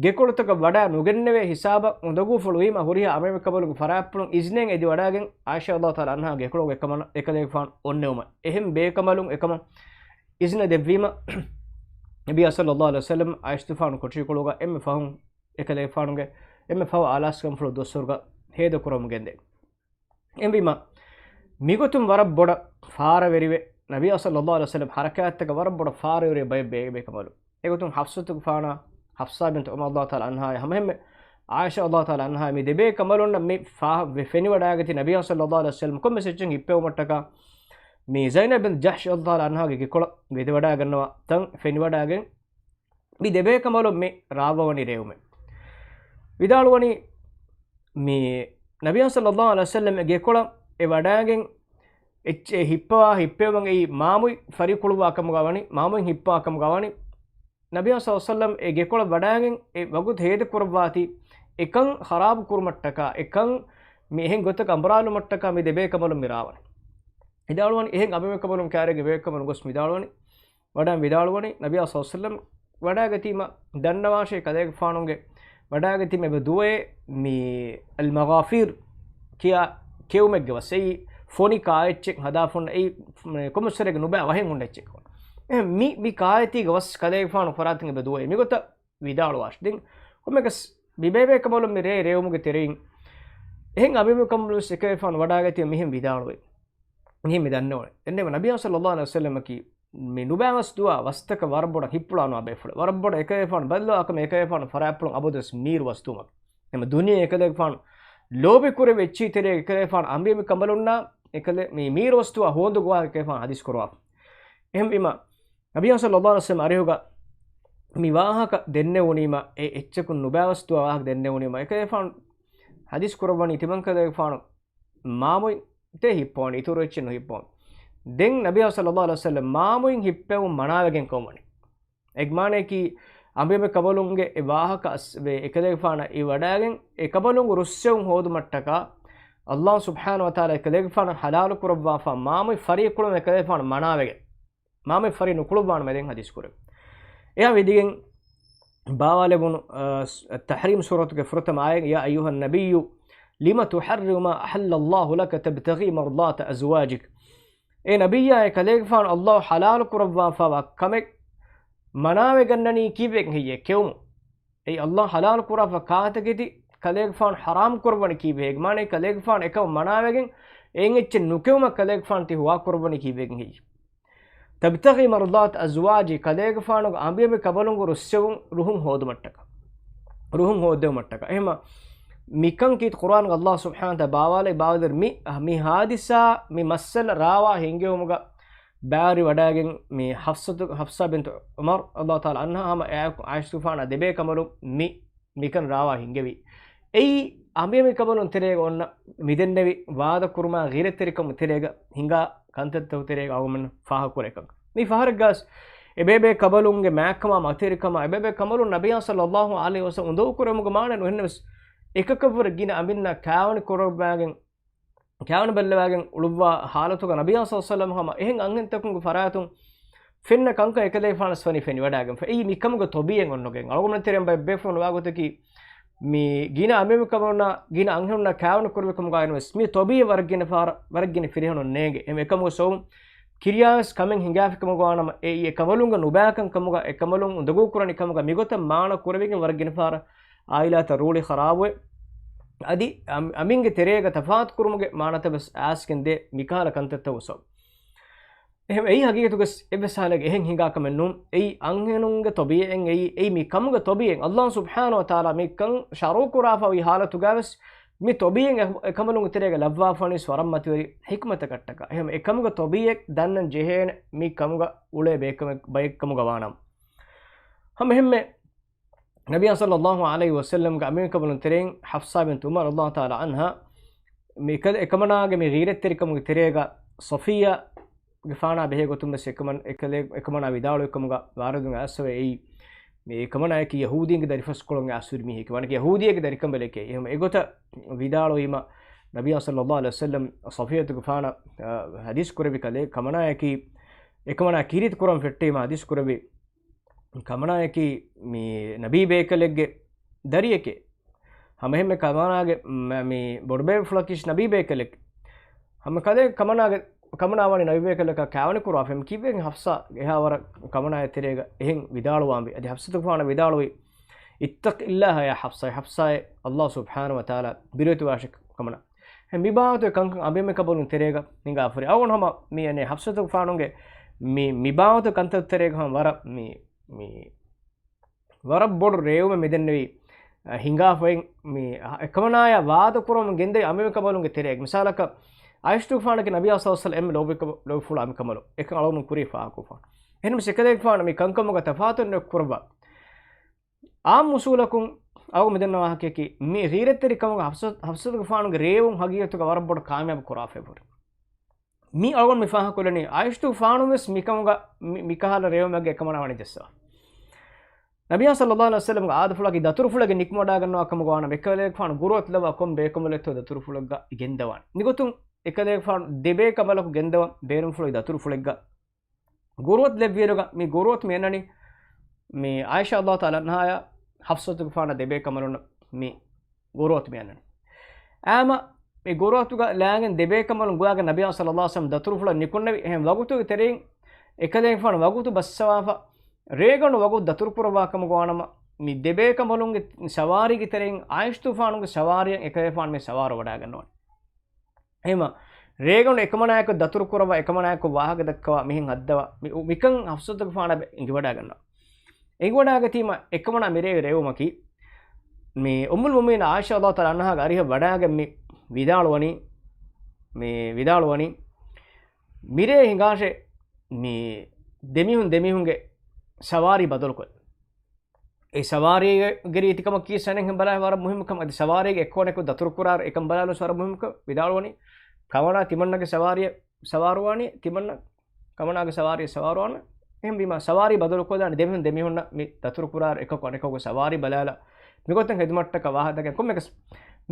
ގެކޮޅުތަކަށް ވަޑާ ނުގެންނެވޭ ހިސާބަށް އުނދަގޫފުޅުވީމަ ހުރިހާ އަނބިމެންކަނބަލުންގެ ފަރާތްޕުޅުން އިޒްނެއް އެދިވަޑާގެން ޢާއިޝާ ރަޟިޔައްލާހު ތަޢާލާ ޢަންހާ ގެކޮޅުގެ އެކަމަނަށް އެކަލޭގެފާނު އޮންނެވުމަށް. އެހެން ބޭކަނބަލުން އެކަމަށް އިޒްނަ ދެއްވީމަ، ނަބިއްޔާ ޞައްލައްލާހު ޢަލައިހި ވަސައްލަމަ ޢާއިޝަތުގެފާނު ކޮޓަރިކޮޅުގަ އެންމެ ފަހުން އެކަލޭގެފާނުގެ އެންމެ ފަހު އާލާސްކަންފުޅު ދުވަސްވަރުގަ ހޭދަކުރަމުން ގެންދެވި. އެހެންވީމަ، މިގޮތުން ވަރަށް ބޮޑަށް ފާރަވެރިވެ، ނަބިއްޔާ ޞައްލައްލާހު ޢަލައިހި ވަސައްލަމަ ޙަރަކާތްތަކަށް ވަރަށް ބޮޑަށް ފާރަވެރިވެ ބައެއް ބޭ-، ބޭކަނބަލުން. އެގޮތުން ޙަފްޞަތުގެފާނާ، ޙަފްޞާ ބިންތު ޢުމަރު ރަޟިޔައްލާހު ތަޢާލާ ޢަންހާ ހަމައެހެންމެ ޢާއިޝާ ރަޟިޔައްލާހު ތަޢާލާ ޢަންހާ މި ދެބޭކަނބަލުންނަށް މި ފާ-، ފެނިވަޑާގަތީ ނަބިއްޔާ ޞައްލައްލާހު ޢަލައިހި ވަސައްލަމަ ކޮންމެސް އެއްޗެއް ހިއްޕެވުމަށްޓަކާ މި ޒައިނަބް ބިން ޖަޙްޝް ރަޟިޔައްލާހު ތަޢާލާ ޢަންހާގެ ގެކޮޅަށް ވެދިވަޑާގަންނަވާ ތަން ފެނިވަޑާގެން މި ދެބޭކަނބަލުން މި ރާވަވަނީ ރޭވުމެއް. ވިދާޅުވަނީ މި ނަބިއްޔާ ޞައްލައްލާހު ޢަލައިހި ވަސައްލަމަ ގެކޮޅަށް އެ ވަޑާގެން އެއްޗެއް ހިއްޕަވާ ހިއްޕެވަން އެއީ މާމުތް ފަރިކުޅުވާ ކަމުގަ ވަނީ، މާމުތް ހިއްޕާ ކަމުގަ ވަނީ. ނަބިއްޔާ ޞައްލައްލާހު ޢަލައިހި ވަސައްލަމަ އެ ގެކޮޅަށް ވަޑާގެން އެ ވަގުތު ހޭދަކުރައްވާތީ، އެކަން ޚަރާބު ކުރުމަށްޓަކާ، އެކަން މި އެހެން ގޮތަކަށް އަނބުރާލުމަށްޓަކާ މި ދެ ބޭކަނބަލުން މި ރާވަނީ. ވިދާޅުވަނީ އެހެން އަނބިމެ ކަނބަލުން ކާރޭގެ ބޭކަނބަލުން ގޮސް ވިދާޅުވަނީ، ވަޑައި ވިދާޅުވަނީ ނަބިއްޔާ ޞައްލަﷲު ޢަލައިހި ވަސައްލަމަ ވަޑައިގަތީމަ ދަންނަވާށޭ ކަލޭގެފާނުގެ ވަޑައިގަތީމަ އެބަ ދުވައޭ މި އަލްމަޣާފީރު ކިޔާ ކެއުމެއްގެ ވަސް އެއީ ފޮނި ކާއެއްޗެއް ހަދާފަ އޮންނަ އެއީ ކޮންމެސްވަރެއްގެ ނުބައި ވަހެއް ހުންނަ އެއްޗެއް. އެހެން މި، މި ކާއެތީގެ ވަސް ކަލޭގެފާނު ފަރާތުން އެބަ ދުވައޭ މިގޮތަށް ވިދާޅުވާށި. ދެން ކޮންމެކަސް މި ބޭބޭ ކަނބަލުން މި ރޭ ރޭވުމުގެ ތެރެއިން އެހެން އަނބިމެ ކަނބަލުން ވެސް އެކަލޭގެފާނު ވަޑައިގަތީމަ މިހެން ވިދާޅުވޭ. މިހެން މި ދަންނަވަނީ. އެންމެ ނަބިއްޔާ ޞައްލަﷲު ޢަލައިހި ވަސައްލަމަކީ މި ނުބައި ވަސް ދުވާ ވަސްތަކަށް ވަރަށް ބޮޑަށް ހިއްޕުޅާނުވާ ބޭފުޅެއް. ވަރަށް ބޮޑަށް އެކަލޭގެފާނު ބައްލަވާ ކަމެއް އެކަލޭގެފާނު ފަރާތްޕުޅުން އަބަދުވެސް މީރު ވަސް ދުވުމަކީ. އެމަ ދުނިޔެ އެކަލޭގެފާނު ލޯބި ކުރެވި އެއްޗިހި ތެރޭގަ އެކަލޭގެފާނު އަނބިމެ ކަނބަލުންނާ އެކަލޭ މި މީރު ވަސް ދުވާ ހޯދު ގޮވާ އެކަލޭގެފާނު ޙަދީސް ކުރަވާ. އެހެންވީމަ ނަބިއްޔާ ޞައްލަﷲު ޢަލައިހި ވަސައްލަމަ އަރިހުގަ މި ވާހަކަ ދެންނެވުނީމަ، އެ އެއްޗަކުން ނުބައި ވަސް ދުވާ ވާހަކަ ދެންނެވުނީމަ، އެކަލޭގެފާނު ޙަދީސް ކުރައްވަނީ ތިމަންކަލޭގެފާނު މާމުއިން ތޭ ހިއްޕަވަނީ، އިތުރު އެއްޗެއް ނުހިއްޕަވަން. ދެން ނަބިއްޔާ ޞައްލަﷲު ޢަލައިހި ވަސައްލަމަ މާމުއިން ހިއްޕެވުން މަނާވެގެން ކަމަށް ވަނީ. އޭގެ މާނަޔަކީ އަނބިމެ ކަނބަލުންގެ އެ ވާހަކަ އަސް ވެ އެކަލޭގެފާނަށް އިވިވަޑައިގެން އެ ކަނބަލުން ރުއްސެވުން ހޯދުމަށްޓަކާ ﷲ ސުބްޙާނަހޫ ވަތަޢާލާ އެކަލޭގެފާނަށް ޙަލާލު ކުރައްވާފަ މާމުއިން ފަރީ ކުޅުން އެކަލޭގެފާނު މަނާވެގެން. މާމުއިން ފަރީ ނުކުޅުއްވާނަމޭ ދެން ޙަދީސް ކުރެވި. އެއާ ވިދިގެން ބާވާލެވުނު، އަ، ތަޙްރީމް ސޫރަތުގެ ފުރަތަމަ އާޔަތް، يا أيها النبي لم تحرم ما أحل الله لك تبتغي مرضات أزواجك. އޭ ނަބިއްޔާ، އެ ކަލޭގެފާނު ﷲ ޙަލާލު ކުރައްވާފަވާ ކަމެއް މަނާވެގަންނަނީ ކީއްވެގެން ހެއްޔޭ؟ ކެއުމު. އެއީ ﷲ ޙަލާލު ކުރާފަ ކާތަކެތި ކަލޭގެފާނު ޙަރާމް ކުރައްވަނީ ކީއްވެ؟ އޭގެ މާނައީ ކަލޭގެފާނު އެކަމަށް މަނާވެގެން އެއިން އެއްޗެއް ނުކެއުމަށް ކަލޭގެފާނު ތި ހުވާ ކުރައްވަނީ ކީއްވެގެން ހެއްޔޭ؟ تبتغي مرضات أزواجك، ކަލޭގެފާނުގެ އަނބިއަނބި ކަބަލުންގެ ރުއްސެވުން ރުހުން ހޯދުމަށްޓަކާ. ރުހުން ހޯދެވުމަށްޓަކާ. އެހެމަ މިކަން ކީ ޤުރްއާންގަ ﷲ ސުބްޙާނަހޫ ވަތަޢާލާ ބާވާލައި ބާވަދެރި މި، މި ޙާދިސާ، މި މައްސަލަ ރާވާ ހިންގެވުމުގަ ބާރި ވަޑައިގެން މި ޙަފްޞަތު، ޙަފްޞާ ބިންތު ޢުމަރު ރަޟިޔަﷲ ތަޢާލާ ޢަންހާ ހަމަ އެއާއެކު ޢާއިޝަތުގެފާނާ ދެބޭ ކަނބަލުން މި މިކަން ރާވާ ހިންގެވީ. އެއީ އަނބިއަނބި ކަބަލުން ތެރޭގަ އޮންނަ މިދެންނެވި ވާދަކުރުމާ ޣީރަތްތެރިކަމު ތެރޭގަ ހިނގާ ކަންތައްތަކު ތެރޭގަ އަޅުގަނޑުމެން ފާހަގަކުރޭ ކަންކަން. މި ފަހަރެއްގަސް އެބޭބޭ ކަބަލުންގެ މާތްކަމާ މަތިވެރިކަމާ އެބޭބޭ ކަބަލުން ނަބިއްޔާ ޞައްލަﷲު ޢަލައިހި ވަސައްލަމަ އުނދަގޫ ކުރެވުމުގެ މާނަ ނުހެންނެވެސް، އެކަކަށްވުރެ ގިނަ އަނބިންނާ ކާވަނި ކުރައްވާގެން ކާވަނި ބައްލަވާގެން އުޅުއްވާ ޙާލަތުގަ ނަބިއްޔާ ޞައްލަﷲު ޢަލައިހި ވަސައްލަމަ ހަމަ އެހެން އަންހެންތަކުންގެ ފަރާތުން ފެންނަ ކަންކަން އެކަލޭގެފާނަސް ވަނީ ފެނިވަޑައިގެންފަ. އެއީ މިކަމުގެ ޠަބީޢަތް އޮންނަގެން. އަޅުގަނޑުމެން ތެރެއިން ބައެއް ބޭފުޅުން ވާގޮތަކީ މި ގިނަ އަނބިއަނބި ކަބަލުންނާ ގިނަ އަންހެނުންނާ ކާވަނި ކުރެވި ކަމުގައި ނުވެސް މި ޠަބީޢަތް ވަރަށް ގިނަ ފަހަރަށް ވަރަށް ގިނަ ފިރިހެނުން ނޭނގެ. އެހެން އެކަމުގެ ސަބަބުން ކިރިޔާވެސް ކަމެއް ހިނގާފި ކަމުގަ ވާނަމަ އެއީ އެ ކަބަލުންގެ ނުބައިކަން ކަމުގަ އެ ކަބަލުން އުނދަގޫ ކުރަނި ކަމުގަ މިގޮތަށް މާނަ ކުރެވިގެން ވަރަށް ގިނަ ފަހަރަށް އާއިލާތައް ރޫޅި ޚަރާބުވެ، އަދި އަމް-، އަމިންގެ ތެރޭގަ ތަފާތު ކުރުމުގެ މާނަތައް ވެސް އައިސްގެން ދޭ މިކަހަލަ ކަންތައްތައް އުސަވު. އެހެން އެއީ ހަގީގަތުގަސް އެއްވެސް ހާލެއްގަ އެހެން ހިނގާ ކަމެއް ނޫން. އެއީ އަންހެނުންގެ ޠަބީޢަތް އެއީ، އެއީ މި ކަމުގެ ޠަބީޢަތް. ﷲ ސުބްޙާނަހޫ ވަތަޢާލާ މި ކަން ޝަރުޢު ކުރާފަ ވީ ހާލަތުގަ ވެސް މި ޠަބީޢަތް އެ-، އެކަމަލުންގެ ތެރޭގަ ލައްވާފަނީސް ވަރަށް މަތިވެރި ޙިކްމަތަކަށްޓަކާ. އެހެން އެކަމުގެ ޠަބީޢަތް ދަންނަން ޖެހޭނެ މި ކަމުގަ އުޅޭ ބޭކަމެއް ބައެއް ކަމުގަ ވާނަމަ. ހަމަ އެހެންމެ ނަބިއްޔާ ޞައްލަﷲު ޢަލައިހި ވަސައްލަމްގެ އަނބިއަނބި ކަބަލުން ތެރެއިން ޙަފްޞާ ބިންތު ޢުމަރު ރަޟިޔަﷲ ތަޢާލާ ޢަންހާ މި އެކަ-، އެކަމަނާގެ މި ޣީރަތްތެރިކަމުގެ ތެރޭގަ ޞަފިއްޔާގެފާނާ ބެހޭ ގޮތުން ވެސް އެކަމަން-، އެކަލޭ-، އެކަމަނާ ވިދާޅުވި ކަމުގަ ވާރިދުގަ އައިސްފަވޭ. އެއީ މި އެކަމަނާޔަކީ ޔަހޫދީންގެ ދަރިފަސްކޮޅުން އައިސްފަ ހުރި މީހެކޭ. ވާނެކޭ ޔަހޫދީއެއްގެ ދަރިކަނބަލެކޭ. އެހެން އެގޮތަށް ވިދާޅުވީމަ ނަބިއްޔާ ޞައްލަﷲު ޢަލައިހި ވަސައްލަމް ޞަފިއްޔަތުގެފާނަށް، އަ، ޙަދީޘް ކުރެއްވި ކަލޭ ކަމަނާޔަކީ، އެކަމަނާ ކީރިތި ކުރަން ފެއްޓީމަ ޙަދީޘް ކުރެއްވި ކަމަނާޔަކީ މި ނަބީ ބޭކަލެއްގެ ދަރިއެކޭ. ހަމައެހެންމެ ކަމަނާގެ މ-، މި ބޮޑުބޭފުޅަކީ ނަބީ ބޭކަލެއް. ހަމަ ކަލޭ ކަމަނާގެ، ކަމަނާ ވަނީ ނަބީ ބޭކަލަކާ ކާވަނި ކުރާފަ ކިއްވެގެން ޙަފްޞާ އެހާވަރަށް ކަމަނާގެ ތެރޭގަ އެހެން ވިދާޅުވާންވީ. އަދި ޙަފްޞަތުގެފާނަށް ވިދާޅުވީ، اتق الله يا حفصة، ޙަފްޞާއޭ، ﷲ ސުބްޙާނަހޫ ވަތަޢާލާ ބިރުވެތިވާށި ކަމަނާ. އެ މި ބާވަތުގެ ކަންކަން އަނބިމެ ކަބަލުން ތެރޭގަ ހިނގާފަ ހުރި. އަޅުގަނޑު ހަމަ މި އަނެއް ޙަފްޞަތުގެފާނުގެ މި، މި ބާވަތުގެ ކަންތައް ތެރޭގަ ހަމަ ވަރަށް މި، މި ވަރަށް ބޮޑު ރޭވުމެއް މިދެންނެވީ، އަ، ހިނގާފައިން މި، އަ، އެކަމަނާޔާ ވާދަ ކުރަމުން ގެންދެވި އަނބިމެ ކަބަލުންގެ ތެރޭގަ. މިސާލަކަށް ޢާއިޝަތުގެފާނަކީ ނަބިއްޔާ ޞައްލަﷲު ޢަލައިހި ވަސައްލަމް އެންމެ ލޯބި ކަ-، ލޯބިފުޅާ އަނބި ކަމަލު. އެކަން އަޅުގަނޑު ކުރީ ފާހަގަކޮށްފަ. އެހެންނަމަވެސް އެކަލޭގެފާނު މި ކަންކަމުގަ ތަފާތު ނުކުރައްވާ. އާއްމު އުސޫލަކުން އަޅުގަނޑު މިދަންނަ ވާހަކަޔަކީ، މި ޣީރަތްތެރިކަމުގަ ޙަފްޞަ-، ޙަފްޞަތުގެފާނުގެ ރޭވުން ހަގީގަތުގަ ވަރަށް ބޮޑަށް ކާމިޔާބު ކުރާފައި ހުރި. މި އަޅުގަނޑު މި ފާހަގަކޮށްލަނީ، ޢާއިޝަތުގެފާނު ވެސް މިކަމުގަ މި-، މިކަހަލަ ރޭވުމެއްގަ އެކަމަނާ ވަނީ ޖައްސާފަ. ނަބިޔާ ޞައްލައްލާހު ޢަލައިހި ވަސައްލަމްގެ އާދަފުޅަކީ ދަތުރުފުޅެއްގެ ނިކުމެވަޑާގަންނަވާ ކަމުގަ ވާނަމަ، އެކަލޭގެފާނު ގުރުއަތު ލައްވާ ކޮން ބޭކަނބަލެއްތޯ ދަތުރުފުޅެއްގަ ގެންދަވާނެ. މިގޮތުން އެކަލޭގެފާނު ދެބޭކަނބަލަކު ގެންދަވަން ބޭނުންފުޅުވި ދަތުރުފުޅެއްގަ ގުރުއަތު ލެއްވިއިރުގަ މި ގުރުއަތު މި އަންނަނީ މި ޢާއިޝާ ރަޟިޔަﷲ ތަޢާލާ ޢަންހާއާ ޙަފްޞަތުގެފާނާ ދެބޭކަނބަލުންނަށް މި ގުރުއަތު މި އަންނަނީ. އާމަ މި ގުރުއަތުގަ ލާގެން ދެބޭކަނބަލުން ގޮވާގެން ނަބިޔާ ޞައްލައްލާހު ޢަލައިހި ވަސައްލަމް ދަތުރުފުޅަށް ނިކުންނެވި. އެހެން ވަގުތުގެ ތެރެއިން އެކަލޭގެފާނު ވަގުތު ބައްސަވާފަ، ރޭގަނޑު ވަގުތު ދަތުރުކުރައްވާ ކަމުގަ ވާނަމަ، މި ދެބޭކަނބަލުންގެ ސަވާރީގެ ތެރެއިން ޢާއިޝަތުގެފާނުގެ ސަވާރީއަށް އެކަލޭގެފާނު މި ސަވާރު ވަޑާގަންނަވަނީ. އެހެމަ ރޭގަނޑު އެކަމަނާއެކު ދަތުރުކުރައްވާ، އެކަމަނާއެކު ވާހަކަ ދައްކަވާ، މިހެން ހައްދަވާ، މި، މިކަން ޙަފްޞަތުގެފާނާ އެނގިވަޑާގަންނަވާ. އެނގިވަޑާގަތީމަ އެކަމަނާ މިރޭ ރޭވުމަކީ، މި އުއްމުލް މުއުމިނީން ޢާއިޝާ ރަޟިޔަﷲ ތަޢާލާ ޢަންހާގެ އަރިހަށް ވަޑާގެން މި ވިދާޅުވަނީ، މި ވިދާޅުވަނީ، މިރޭ ހިނގާށޭ މި ދެމީހުން ދެމީހުންގެ ސަވާރީ ބަދަލުކޮށް. އެ ސަވާރީގެ ރީތިކަމަކީ ސަނެހެން ބަލާ ވަރަށް މުހިއްމުކަން. އަދި ސަވާރީގެ އެއްކޮނަކު ދަތުރުކުރާ އެކަން ބަލާލުން ވަރަށް މުހިއްމުކަން ވިދާޅުވަނީ. ކަމަނާ ތިމަންނަގެ ސަވާރީއަށް ސަވާރުވާނީ، ތިމަންނަ ކަމަނާގެ ސަވާރީއަށް ސަވާރުވާނެ. އެހެންވީމަ ސަވާރީ ބަދަލުކޮށްލާނެ ދެމީހުން ދެމީހުންނަށް މި ދަތުރުކުރާ އެކަކު އަނެކަކުގެ ސަވާރީ ބަލާލާ. މިގޮތަށް ހިދުމަތްތަކަށް ވާހަކަ ދައްކަން ކޮންމެއަކަސް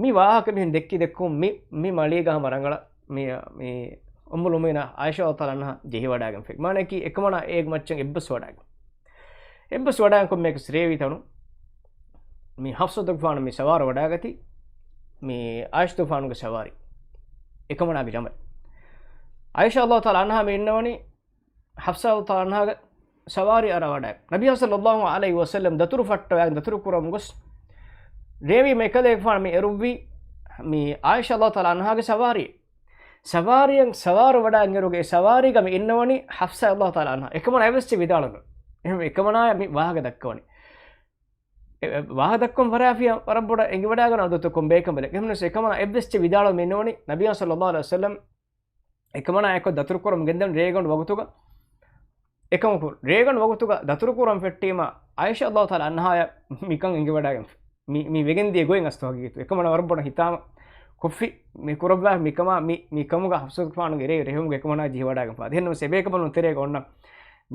މި ވާހަކަ މިހެން ދެއްކި ދެއްކުން މި، މި މަޅީގަ ހަމަ ރަނގަޅަށް މި، މި އުއްމުލް މުއުމިނީން ޢާއިޝާ ރަޟިޔަﷲ ތަޢާލާ ޢަންހާ ޖެހިވަޑާގެންފި. މާނައަކީ އެކަމަނާ އޭގެ މައްޗަށް އެއްބަސްވަޑާގެން. އެއްބަސްވަޑާގެން ކޮންމެއަކަސް ރޭވި ތަނު މި ޙަފްޞަތުގެފާނު މި ސަވާރު ވަޑާގަތީ މި ޢާއިޝަތުގެފާނުގެ ސަވާރީ. އެކަމަނާގެ ޖަމަލް. ޢާއިޝާ ރަޟިޔަﷲ ތަޢާލާ ޢަންހާ މި އިންނަވަނީ ޙަފްޞާ ރަޟިޔަﷲ ތަޢާލާ ޢަންހާގެ ސަވާރީ އަރާ ވަޑާ. ނަބިއްޔާ ޞައްލައްލާހު ޢަލައިހި ވަސައްލަމް ދަތުރު ފައްޓަވާ ދަތުރު ކުރަމުން ގޮސް ރޭވީމަ އެކަލޭގެފާނު މި އެރުއްވީ މި ޢާއިޝާ ރަޟިޔަﷲ ތަޢާލާ ޢަންހާގެ ސަވާރީ. ސަވާރީއަށް ސަވާރު ވަޑާ އިރުގެ އެ ސަވާރީގަ މި އިންނަވަނީ ޙަފްޞާ ރަޟިޔަﷲ ތަޢާލާ ޢަންހާ. އެކަމަނާ އެއްވެސް ވިދާޅުނު. އެހެން އެކަމަނާޔަށް މި ވާހަކަ ދައްކަވަނީ. އެ، އެ، ވާހަކަ ދައްކަވަން ފަރާފިޔާ ވަރަށް ބޮޑަށް އެނގިވަޑާގަންނަވާ ދޮތު ކޮން ބޭކަނބަލެއް. އެހެންނަމަވެސް އެކަމަނާ އެއްވެސް ވިދާޅު މި އިންނަވަނީ ނަބިއްޔާ ޞައްލައްލާހު ޢަލައިހި ވަސައްލަމް އެކަމަނާ އެއްކޮށް ދަތުރު ކުރަމުން ގެންދަން ރޭގަނޑު ވަގުތުގަ. އެކަމަކު، ރޭގަނޑު ވަގުތުގަ ދަތުރު ކުރަން ފެއްޓީމަ، ޢާއިޝާ ރަޟިޔަﷲ ތަޢާލާ ޢަންހާޔަށް މިކަން އެނގިވަޑާގެން މި، މި ވެގެން ދިޔަ ގޮތް އަސްތު ހަގީގަތު. އެކަމަނާ ވަރަށް ބޮޑަށް ހިތާމަ ކޮށްފި މި ކުރައްވާ މިކަމާ މި، މި ކަމުގަ ޙަފްޞަތުގެފާނުގެ ރޭ ރޭވުމުގެ އެކަމަނާ ޖެހިވަޑާގެންފާ. އެހެންނަމަވެސް އެބޭކަނބަލުން ތެރޭގަ އޮންނަ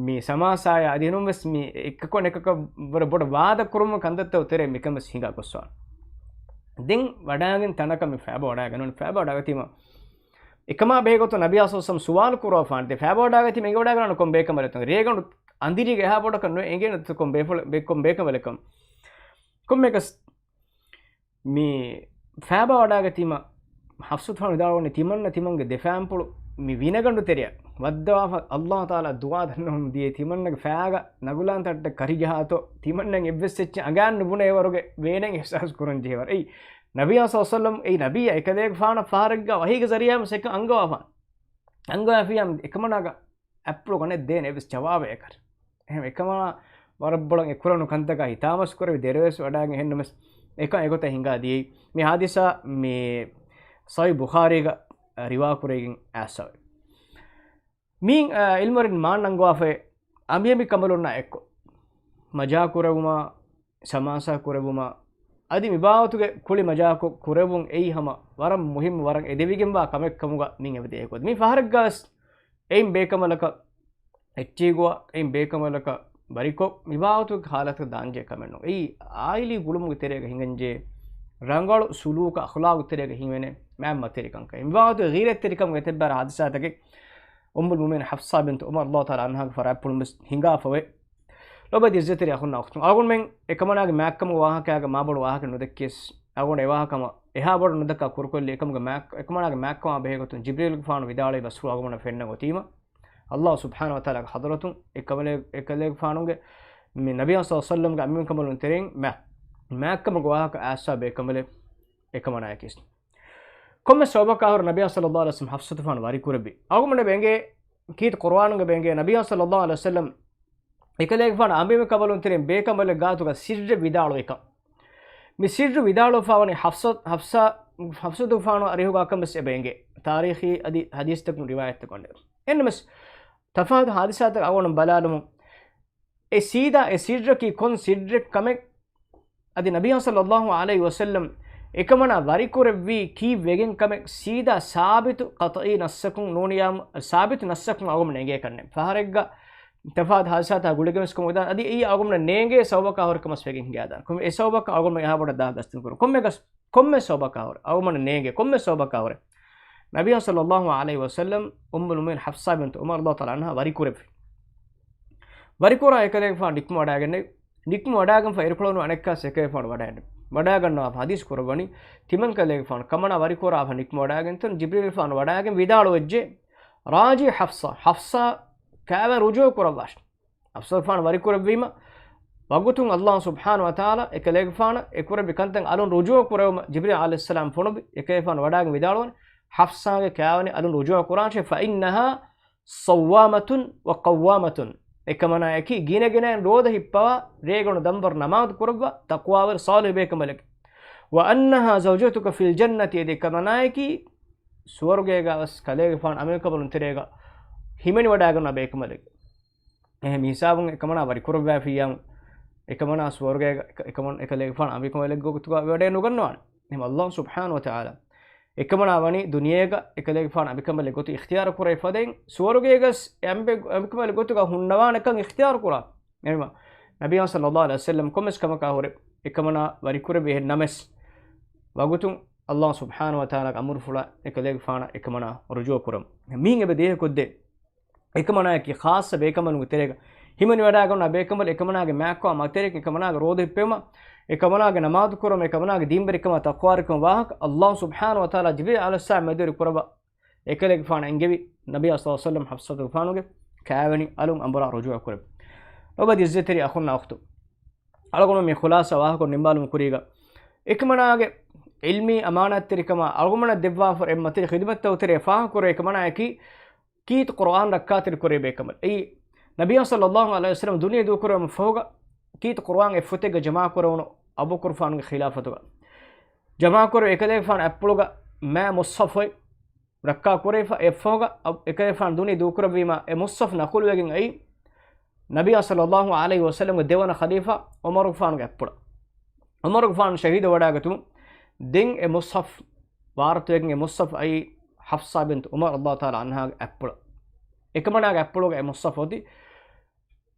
މި ސަމާސާޔާ އަދި އެހެންނަމަވެސް މި އެކަކު އަނެކަކަށް ވަރަށް ބޮޑަށް ވާދަ ކުރުމުގެ ކަންތައްތައް ތެރޭ މިކަން ވެސް ހިނގާ ގޮސްފާނެ. ދެން ވަޑާގެން ތަނަކަށް މި ފައިބަ ވަޑާގަންނަވަނީ. ފައިބަ ވަޑާގަތީމަ އެކަމާ ބެހޭގޮތުން ނަބިއްޔާ ޞައްލައްލާހު ޢަލައިހި ވަސައްލަމް ސުވާލު ކުރައްވާފާނެ. ދެން ފައިބަ ވަޑާގަތީ އެނގިވަޑާގަންނަވަނީ ކޮން ބޭކަނބަލެއްތޯ. ރޭގަނޑު އަނދިރީގެ އެހާ ބޮޑަކަށް ނުވެ އެނގޭނެ ކޮން ބޭފުޅެއް، ބޭ-، ކޮން ބޭކަނބަލެއްކަން. ކޮންމެއަކަސް މި ފައިބަ ވަޑާގަތީމަ ޙަފްޞަތުގެފާނު ވިދާޅުވަނީ ތިމަންނަ ތިމަންގެ ދެ ފާންޕުޅު މި ވިނަގަނޑު ތެރެއަށް ވައްދަވާފަ ﷲ ތަޢާލާ ދުޢާ ދަންނަވަމުން ދިޔައީ ތިމަންނަގެ ފައިގަ ނަގުލާން ތައްޓެއް ކަރިޖަހާތޯ ތިމަންނައަށް އެއްވެސް އެއްޗެއް އަނގާން ނުބުނެވޭ ވަރުގެ ވޭނެއް އިޙްސާސް ކުރަން ޖެހޭ ވަރު. އެއީ ނަބިއްޔާ ޞައްލައްލާހު ޢަލައިހި ވަސައްލަމް އެއީ ނަބިއްޔާ އެކަލޭގެފާނަށް ފަހަރެއްގަ ވަޙީގެ ޒަރީޢާ އެކަން އަންގަވާފާނެ. އަންގަވާފިޔާ އެކަމަނާގަ އަތްޕުޅު ގަނެ ދޭނެ އެއްވެސް ޖަވާބެއް އެކަން. އެހެން އެކަމަނާ ވަރަށް ބޮޑަށް އެ ކުރަނު ކަންތަކާ ހިތާމަސް ކުރެވި ދެރަވެސް ވަޑާގެން އެހެންނަމަސް އެކަން އެގޮތަށް ހިނގާ ދިޔައީ. މި ޙާދިސާ މި ޞަޙީޙު ބުޚާރީގަ ރިވާ ކުރެވިގެން އައިސްފަވޭ. މި، އާ، ޢިލްމުވެރިން މާނަ ނަންގަވާފައި އަނބިއަނބި ކަނބަލުންނާ އެއްކޮށް މަޖާ ކުރެވުމާ، ސަމާސާ ކުރެވުމާ، އަދި މިބާވަތުގެ ކުޅި މަޖާކޮށް ކުރެވުން އެއީ ހަމަ ވަރަށް މުހިއްމު ވަރަށް އެދެވިގެންވާ ކަމެއް ކަމުގަ މި އެބަދޭ އެކޮށް. މި ފަހަރެއްގަވެސް އެއިން ބޭކަނބަލަކަށް އެއްޗެހި ގޮވާ، އެއިން ބޭކަނބަލަކަށް ވަރިކޮށް، މިބާވަތުގެ ހާލަތަށް ދާންޖެހޭ ކަމެއް ނޫން. އެއީ އާއިލީ ގުޅުމުގެ ތެރޭގަ ހިނގަންޖެހޭ ރަނގަޅު ސުލޫކު އަޚްލާގު ތެރޭގަ ހިމެނޭ މާތް މަތިވެރިކަންކަން. މިބާވަތުގެ ޣީރަތްތެރިކަމުގެ އެތައްބާރަ ޙާދިސާތަކެއް އުއްމުލް މުއުމިނީން ޙަފްޞާ ބިންތު ޢުމަރު ރަޟިޔަﷲ ތަޢާލާ ޢަންހާގެ ފަރާތްޕުޅުން ވެސް ހިނގާފަވޭ. ލޮބުވެތި ޢިއްޒަތްތެރި އަޚުންނާ އުޚްތުން، އަޅުގަނޑުމެން އެކަމަނާގެ މާތްކަމުގެ ވާހަކައިގަ މާބޮޑު ވާހަކަ ނުދެއްކިޔަސް، އަޅުގަނޑު އެވާހަކަ ހަމަ އެހާ ބޮޑަށް ނުދައްކާ ކުރުކޮށްލީ އެކަމުގެ މާ-، އެކަމަނާގެ މާތްކަމާ ބެހޭގޮތުން ޖިބްރީލްގެފާނު ވިދާޅުވި ބަސްފުޅު އަޅުގަނޑަށް ފެންނަ އޮތީމަ، ﷲ ސުބްޙާނަހޫ ވަތަޢާލާގެ ޙަޟްރަތުން އެކަލޭ-، އެކަލޭގެފާނުގެ މި ނަބިއްޔާ ޞައްލަﷲ ޢަލައިހި ވަސައްލަމްގެ އަނބިމި ކަނބަލުން ތެރެއިން މާ-، މާތްކަމުގެ ވާހަކަ އައިސްފަ ބޭކަނބަލެއް އެކަމަނާޔަކީ. ކޮންމެ ސަބަބަކާ ހުރެ ނަބިއްޔާ ޞައްލަﷲ ޢަލައިހި ވަސައްލަމް ޙަފްޞަތުގެފާނު ވަރިކުރެއްވި. އަޅުގަނޑަށް އެނގޭ ކީރިތި ޤުރުއާނުގަ އެނގޭ ނަބިއްޔާ ޞައްލަﷲ ޢަލައިހި ވަސައްލަމް އެކަލޭގެފާނު އަނބިމި ކަނބަލުން ތެރެއިން ބޭކަނބަލެއް ގާތުގަ ސިއްރެއް ވިދާޅުވިކަން. މި ސިއްރު ވިދާޅުވެފަވަނީ ޙަފްޞަ-، ޙަފްޞާ-، ޙަފްޞަތުގެފާނު އަރިހުގާކަން ވެސް އެބަ އެނގޭ. ތާރީޚީ އަދި ޙަދީޘްތަކުން ރިވާޔަތްތަކުން އަންނަ. އެހެންނަމަވެސް ތަފާތު ޙާދިސާތަކަށް އަޅުގަނޑު ބަލާލަމުން. އެ ސީދާ އެ ސިއްރަކީ ކޮން ސިއްރެއް ކަމެއް އަދި ނަބިއްޔާ ޞައްލަﷲ ޢަލައިހި ވަސައްލަމް އެކަމަނާ ވަރިކުރެއްވީ ކީއްވެގެން ކަމެއް ސީދާ ސާބިތު ޤަޠްޢީ ނައްޞަކުން ނޫނިޔާމު، ސާބިތު ނައްޞަކުން އަޅުގަނޑުމެން އެނގޭ ކަންނެ. ފަހަރެއްގަ ތަފާތު ހާދިސާތާ ގުޅިގެން ވެސް ކަމުގަ ދާން. އަދި އެއީ އަޅުގަނޑަށް ނޭނގޭ ސަބަބަކާ ހުރެ ކަމަސް ވެގެން ހިނގާދާން. ކޮންމެ އެ ސަބަބަކަށް އަޅުގަނޑު އެހާ ބޮޑަށް ދާ ގަސްތު ކުރު. ކޮންމެ ގަސް، ކޮންމެ ސަބަބަކާ ހުރެ، އަޅުގަނޑަށް ނޭނގޭ ކޮންމެ ސަބަބަކާ ހުރެ. ނަބިއްޔާ ޞައްލައްލާހު ޢަލައިހި ވަސައްލަމް އުއްމުލް މުއުމިނީން ޙަފްޞާ ބިންތު ޢުމަރު ރަޟިޔައްލާހު ތަޢާލާ ޢަންހާ ވަރިކުރެއްވި. ވަރިކުރާ އެކަލޭގެފާނު ނިކުމެވަޑައިގެންނެވި. ނިކުމެވަޑައިގެންފަ އިރުކޮޅުން އަނެއްކާސް އެކަލޭގެފާނު ވަޑައިގެންނެވި. ވަޑައިގަންނަވާފަ ޙަދީޘް ކުރައްވަނީ، ތިމަން ކަލޭގެފާނު ކަމަނާ ވަރިކުރާފަ ނިކުމެވަޑައިގެން ތަން ޖިބްރީލްފާނު ވަޑައިގެން ވިދާޅުވެއްޖެ، ރާޖީ ޙަފްޞާ، ޙަފްޞާ ކާވެން ރުޖޫޢަ ކުރައްވާށި. ޙަފްޞާފާނު ވަރިކުރެއްވީމަ، ވަގުތުން ﷲ ސުބްޙާނަހޫ ވަތަޢާލާ އެކަލޭގެފާނަށް އެކުރެއްވި ކަންތައް އަލުން ރުޖޫޢަ ކުރެވުމަށް ޖިބްރީލް ޢަލައިހިއްސަލާމް ފޮނުވި. އެކަލޭގެފާނު ވަޑައިގެން ވިދާޅުވަނީ، ޙަފްޞާގެ ކާވެނި އަލުން ރުޖޫޢަ ކުރާށޭ، ފައިންނަހާ ޞައްވާމަތުން ވަ ޤައްވާމަތުން. އެކަމަނާއަކީ ގިނަގިނައިން ރޯދަ ހިއްޕަވާ، ރޭގަނޑު ދަންވަރު ނަމާދު ކުރައްވާ، ތަޤްވާވެރި ޞާލިޙު ބޭކަނބަލެކޭ. ވައަންނަހާ ޒައުޖަތުކަ ފިލް ޖަންނަތި، އެދެ އެކަމަނާއަކީ ސުވަރުގޭގަ ވެސް ކަލޭގެފާނު އަނބިމަނިކަނބަލުން ތެރޭގަ ހިމެނިވަޑައިގަންނަ ބޭކަނބަލެކޭ. އެހެން މި ހިސާބުން އެކަމަނާ ވަރިކުރައްވާފިއްޔާ، އެކަމަނާ ސުވަރުގޭގަ އެކަ-، އެކަމަން އެކަލޭގެފާނު އަނބިމަނިކަނބަލެއްގެ ގޮތުގަ ވަޑައެއް ނުގަންނަވާނެ. އެހެން ﷲ ސުބްޙާނަހޫ ވަތަޢާލާ އެކަމަނާ ވަނީ ދުނިޔޭގަ އެކަލޭގެފާނު އަނބިމަނިކަނބަލެއް ގޮތު އިޚްތިޔާރު ކުރެވި ފަދައިން، ސުވަރުގޭގަސް އެ އަނބި-، އަނބިމަނިކަނބަލެއް ގޮތުގަ ހުންނަވާނެކަން އިޚްތިޔާރު ކުރާ. އެހެންވީމަ، ނަބިއްޔާ ޞައްލައްލާހު ޢަލައިހި ވަސައްލަމް ކޮންމެސް ކަމަކާ ހުރެ، އެކަމަނާ ވަރިކުރެއްވި އެހެން ނަމަވެސް، ވަގުތުން ﷲ ސުބްޙާނަހޫ ވަތަޢާލާގެ އަމުރުފުޅަށް އެކަލޭގެފާނަށް އެކަމަނާ ރުޖޫޢަ ކުރަމު. މީން އެބަ ދޭހަކޮށްދޭ. އެކަމަނާއަކީ ޚާއްޞަ ބޭކަނބަލުންގެ ތެރޭގަ ހިމެނިވަޑައިގަންނަ ބޭކަނބަލު، އެކަމަނާގެ މާތްކޮށް މަތިވެރިކަން، އެކަމަނާގެ ރޯދަ ހިއްޕެވުމަށް، އެކަމަނާގެ ނަމާދު ކުރުމަށް، އެކަމަނާގެ ދީންވެރިކަމަށް، ތަޤްވާވެރިކަމަށް ވާހަކަ ﷲ ސުބްޙާނަހޫ ވަތަޢާލާ ޖިބްރީލް ޢަލައިހިއްސަލާމް މެދުވެރި ކުރައްވާ. އެކަލޭގެފާނަށް އެންގެވި ނަބިއްޔާ ޞައްލައްލާހު ޢަލައިހި ވަސައްލަމް ޙަފްޞަތުގެފާނުގެ ކާވެނި އަލުން އަނބުރާ ރުޖޫޢަ ކުރެވި. ލޯބިވެތި ޢިއްޒަތްތެރި އަޚުންނާ އުޚްތުން، އަޅުގަނޑު މި ޚުލާޞާ ވާހަކަ ނިންމާލުމުގެ ކުރީގަ، އެކަމަނާގެ ޢިލްމީ އަމާނާތްތެރިކަމާ އަޅުގަނޑަށް ދެއްވާފަ އެ މަތިވެރި ޚިދުމަތްތައް ތެރޭ ފާހަގަކުރޭ އެކަމަނާއަކީ، ކީރިތި ޤުރުއާން ރައްކާތެރި ކުރޭ ބޭކަނބަލު. އެއީ، ނަބިއްޔާ ޞައްލައްލާހު ޢަލައިހި ވަސައްލަމް ދުނިޔެ ދޫކުރުމަށް ފަހުގަ، ކީރިތި ޤުރުއާން އެއްފޮތެއްގަ ޖަމާކުރެވުނު އަބޫބަކުރުފާނުގެ ޚިލާފަތުގަ. ޖަމާކުރެވި އެކަލޭގެފާނު އަތްޕުޅުގަ މާތް މުޞްޙަފްއޮތް ރައްކާ ކުރެވިފަ، އެއަށްފަހުގަ އަ-، އެކަލޭގެފާނު ދުނިޔެ ދޫކުރެއްވީމަ، އެ މުޞްޙަފް ނަޤުލުވެގެން އައީ، ނަބިއްޔާ ޞައްލައްލާހު ޢަލައިހި ވަސައްލަމްގެ ދެވަނަ ޚަލީފާ ޢުމަރުގެފާނުގެ އަތްޕުޅަށް. ޢުމަރުގެފާނު ޝަހީދު ވަޑައިގަތުމުން ދެން އެ މުޞްޙަފް ވާރުތުވެގެން އެ މުޞްޙަފް އައީ ޙަފްޞާ ބިންތު ޢުމަރު ރަޟިޔައްލާހު ތަޢާލާ ޢަންހާގެ އަތްޕުޅަށް. އެކަމަނާގެ އަތްޕުޅުގަ އެ މުޞްޙަފް އޮތީ.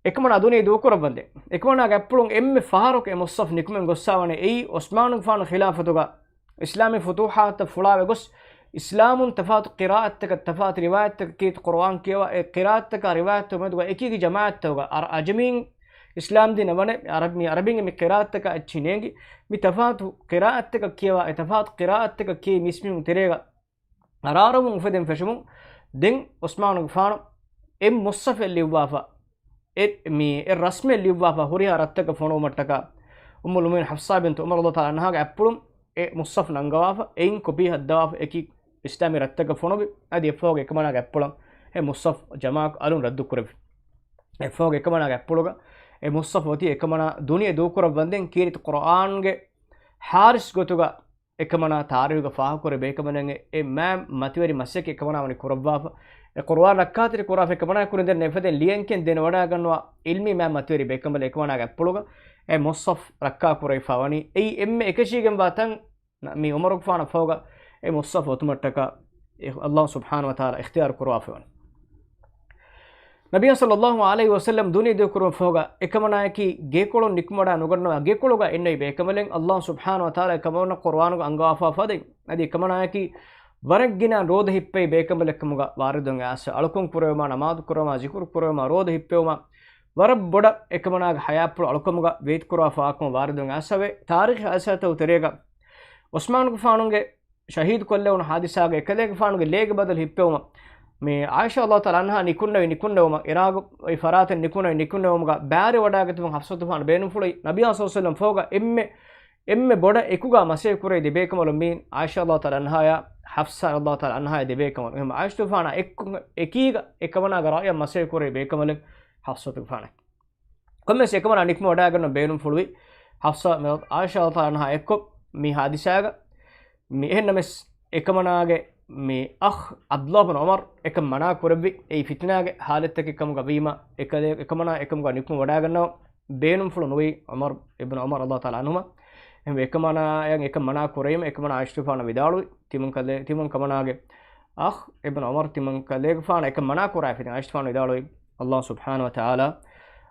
އެކަމަނާ ދުނިޔެ ދޫކުރައްވަންދެން އެކަމަނާގެ އަތްޕުޅުން އެންމެ ފަހަރަކު އެ މުޞްޙަފް ނިކުމެން ގޮއްސަވަނީ އެއީ ޢުސްމާނުގެފާނު ޚިލާފަތުގަ އިސްލާމީ ފުތޫޙާތަށް ފުޅާވެ ގޮސް، އިސްލާމުން ތަފާތު ޤިރާއަތްތަކަށް، ތަފާތު ރިވާޔަތްތަކަށް ކީރިތި ޤުރުއާން ކިޔަވާ، އެ ޤިރާއަތްތަކާ ރިވާޔަތްތަކުގެ މެދުގަ އެކިއެކި ޖަމާޢަތްތަކުގަ އަރަ-، ޢަޖަމީން އިސްލާމްދީނަށް ވަނެ، ޢަރަބި-، މި ޢަރަބިންގެ މި ޤިރާއަތްތަކާ އެއްޗިހި ނޭނގި، މި ތަފާތު ޤިރާއަތްތަކަށް ކިޔަވާ، އެ ތަފާތު ޤިރާއަތްތަކަށް ކިޔެވި މީސްމީހުން ތެރޭގަ އަރާރަވުން އުފެދެން ފެށުމުން، ދެން ޢުސްމާނުގެފާނު އެއް މުޞްޙަފެއް ލިޔުއްވާފަ، އެ، މި، އެ ރަސްމެއް ލިޔުއްވާފަ ހުރިހާ ރަށްތަކަށް ފޮނުވުމަށްޓަކާ، އުއްމުލް މުއުމިނީން ޙަފްޞާ ބިންތު ޢުމަރު ރަޟިޔައްލާހު ތަޢާލާ ޢަންހާގެ އަތްޕުޅުން އެ މުޞްޙަފް ނަންގަވާފަ، އެއިން ކޮޕީ ހައްދަވާފަ، އެކި އިސްލާމީ ރަށްތަކަށް ފޮނުވި. އަދި އެއްފަހުގަ އެކަމަނާގެ އަތްޕުޅަށް އެ މުޞްޙަފް ޖަމާކޮށް އަލުން ރައްދު ކުރެވި. އެއްފަހުގަ އެކަމަނާގެ އަތްޕުޅުގަ އެ މުޞްޙަފް އޮތީ. އެކަމަނާ ދުނިޔެ ދޫކުރައްވަންދެން ކީރިތި ޤުރުއާންގެ ޙާރިސް ގޮތުގަ އެކަމަނާ ތާރީޚުގަ ފާހަގަކުރެ ބޭކަމަނެއް އެ މާ މަތިވެރި މަސައްކަތް އެކަމަނާ ވަނީ ކުރައްވާފަ. އެ ޤުރުއާން ރައްކާތެރި ކުރާފަ އެކަމަނާ ކުރިން ދެން އެފަދައިން ލިޔަންކިޔަން ދެނެވަޑައިގަންނަވާ ޢިލްމީ މާ މަތިވެރި ބޭކަމަލެއް އެކަމަނާގެ އަތްޕުޅުގަ އެ މުޞްޙަފް ރައްކާ ކުރެވިފަ ވަނީ. އެއީ އެންމެ އެކަށީގެންވާ ތަން މި ޢުމަރުގެފާނަށް ފަހުގަ އެ މުޞްޙަފް އޮތުމަށްޓަކާ އެ ﷲ ސުބްޙާނަހޫ ވަތަޢާލާ އިޚްތިޔާރު ކުރަވާފަ ވަނީ. ނަބިއްޔާ ޞައްލައްލާހު ޢަލައިހި ވަސައްލަމް ދުނިޔެ ދޫކުރުމަށް ފަހުގަ އެކަމަނާއަކީ ގޭކޮޅުން ނިކުމެވަޑައި ނުގަންނަވާ ގޭކޮޅުގަ އިންނެވި ބޭކަމަލެއް ﷲ ސުބްޙާނަހޫ ވަތަޢާލާ އެކަމަނާ ޤުރުއާނުގަ އަންގަވާފާ ފަދައިން. އަދި އެކަމަނާއަކީ ވަރަށް ގިނަ ރޯދަ ހިއްޕެވި ބޭކަމަލެއް ކަމުގަ ވާރިދުވެގެން އައިސް، އަޅުކަން ކުރެވުމާ، ނަމާދު ކުރުމާ، ޒިކުރު ކުރެވުމާ، ރޯދަ ހިއްޕެވުމާ، ވަރަށް ބޮޑަށް އެކަމަނާގެ ޙަޔާތްޕުޅު އަޅުކަމުގަ ވޭތުކުރާފާ ކަމަށް ވާރިދުވެގެން އައިސް. ތާރީޚީ ހާދިސާތައް ތެރޭގަ ޢުސްމާނުގެފާނުގެ ޝަހީދުކޮށްލެވުނު ހާދިސާގައި އެކަލޭގެފާނުގެ ލޭގެ ބަދަލު ހިއްޕެވުމަށް، މި ޢާއިޝާ ރަޟިޔައްލާހު ތަޢާލާ ޢަންހާ ނިކުންނެވި، ނިކުންނެވުމަށް ޢިރާޤު އޮތް ފަރާތެއް ނިކުންނެވި، ނިކުންނެވުމުގަ ބައިވެރިވަޑައިގަތުމުން ޙަފްޞަތުފާނު ބޭނުންފުޅުވި. ނަބިއްޔާ ޞައްލަﷲު ޢަލައިހި ވަސައްލަމް ފަހުގަ އެންމެ، އެންމެ ބޮޑަށް އެކުގަ މަސައްކަތް ކުރެވި ދެބޭކަމަލުން މީން ޢާއިޝާ ރަޟިޔައްލާހު ތަޢާލާ ޢަންހާޔާ ޙަފްޞާ ރަޟިޔައްލާހު ތަޢާލާ ޢަންހާޔާ ދެބޭކަމަލުން. އެހެން ޢާއިޝާ ތުފާނާ އެކު-، އެކީގަ އެކަމަނާގެ ރައުޔަށް މަސައްކަތް ކުރެވި ބޭކަމަލެއް ޙަފްޞަތު ތުފާނެ. ކޮންމެސް އެކަމަނާ ނިކުމެވަޑައިގަންނަ ބޭނުންފުޅުވި ޙަފްޞާ ޢާއިޝާ ރަޟިޔައްލާހު ތަޢާލާ ޢަންހާ އެއްކޮށް މި ހާދިސާގަ މި އެހެންނަމެސް އެކަމަނާގެ މި އަޚް ޢަބްދުﷲ ބިން ޢުމަރު އެކަން މަނާ ކުރެއްވި. އެއީ ފިތުނާގެ ޙާލަތްތަކެއް ކަމުގަ ވީމަ، އެކަލޭ-، އެކަމަނާ އެކަމުގަ ނިކުމެވަޑައިގަންނަވަން ބޭނުންފުޅު ނުވީ ޢުމަރު އިބްނު ޢުމަރު ރަޟިޔައްލާހު ތަޢާލާ ޢަންހުމާ. އެހެންވެ އެކަމަނާޔަށް އެކަން މަނާ ކުރެވީމަ، އެކަމަނާ ޢާއިޝާ ތުފާނަށް ވިދާޅުވި، ތިމަން ކަލޭ-، ތިމަން ކަމަނާގެ އަޚް އިބްނު ޢުމަރު ތިމަން ކަލޭގެފާނަށް އެކަން މަނާ ކުރައިފި. ޢާއިޝާ ތުފާނު ވިދާޅުވި، ﷲ ސުބްޙާނަހޫ ވަތަޢާލާ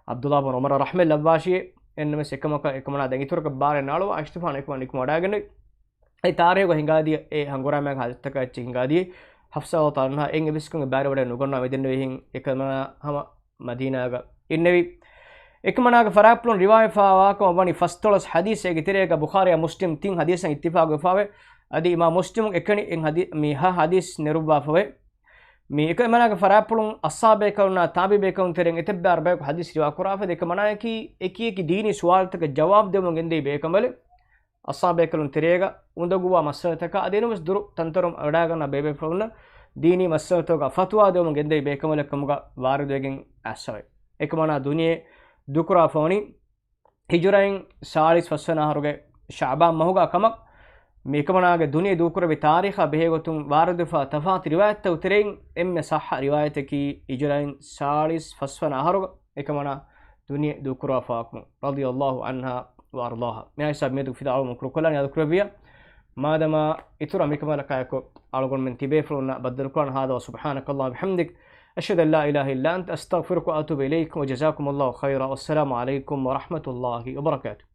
ޢަބްދުﷲ ބުން ޢުމަރަށް ރަޙްމަތް ލައްވާށި. އެންނަމަވެސް އެކަމަކަށް އެކަމަނާ ދެން އިތުރަކަށް ބާރެއް ނާޅުވާ އިސްތިފާނު އެކަމަނާ ނިކުމެވަޑައިގަންނެވި. އެ ތާރީޚުގަ ހިނގާދިޔަ އެ ހަނގުރާމައިގެ ޙާލަތްތަކާ އެއްޗެއް ހިނގާދިޔަ ޙަފްޞާ ރަޟިޔަﷲ ޢަންހާ އެއް އެބިސްކުންގެ ބާރެއް ވަޑައި ނުގަންނަވާ މިދެންނެވިހެން އެކަމަނާ ހަމަ މަދީނާގަ އިންނެވި. އެކަމަނާގެ ފަރާތްޕުޅުން ރިވާޔަތްވެފައިވާކަމަށް ވަނީ ފަސްދޮޅަސް ޙަދީޘެއްގެ ތެރޭގަ ބުޚާރީއާ މުސްލިމް ތިން ޙަދީޘަށް އިއްތިފާޤުވެފަވޭ. އަދި އިމާމް މުސްލިމު އެކަނި އެއް ޙަދީ-، މި ހަ ޙަދީޘް ނެރުއްވާފަވޭ. މި އެކަމަނާގެ ފަރާތްޕުޅުން އަޞްޙާބޭކަލުންނާ ތާބިޢީބޭކަލުން ތެރެއިން އެތައް ބައި ރަށްބަޔަކު ޙަދީޘް ރިވާ ކުރާފަ ދެ އެކަމަނާއަކީ އެކި އެކި ދީނީ ސުވާލުތަކަށް ޖަވާބު ދެވުމަށް ގެންދެވި ބޭކަނބަލެއް. އަޞްޙާބޭކަލުން ތެރޭގަ އުނދަގޫވާ މައްސަލަތަކާ އަދި އެންމެވެސް ދުރު ތަންތަނުން ވަޑައިގަންނަ ބޭބޭފުޅުންނަށް ދީނީ މައްސަލަތަކުގަ ފަތުވާ ދެވުމަށް ގެންދެވި ބޭކަނބަލެއް ކަމުގަ ވާރިދުވެގެން އައްސަވައި. އެކަމަނާ ދުނިޔެ ދޫކުރާފަވަނީ ހިޖުރައިން ސާޅީސް ފަސްވަނަ އަހަރުގެ ޝަޢުބާން މަހުގަ ކަމަށް. މި އެކަމަނާގެ ދުނިޔެ ދޫކުރެއްވި ތާރީޚާ ބެހޭގޮތުން ވާރިދުވެފަ ތަފާތު ރިވާޔަތްތަކު ތެރެއިން އެންމެ ޞައްޙަ ރިވާޔަތަކީ ހިޖުރައިން ސާޅީސް ފަސްވަނަ އަހަރުގަ އެކަމަނާ ދުނިޔެ ދޫކުރާފަވާކަމުން. ރަޟިޔަﷲ ޢަންހާ ވައަރްޟާހާ. މިހާ ހިސާބު މިއަދު ފިލާވަމުން ކުރުކޮށްލާނީ އަދު ކުރެއްވިޔާ. މާދަމާ އިތުރަށް މިކަމަލަކާއެކު އަޅުގަނޑުމެން ތިބޭފުޅުންނަށް ބައްދަލުކުރާން. هذا وسبحانك اللهم وبحمدك، أشهد أن لا إله إلا أنت، أستغفرك وأتوب إليك، وجزاكم الله خيرا، والسلام عليكم ورحمة الله وبركاته.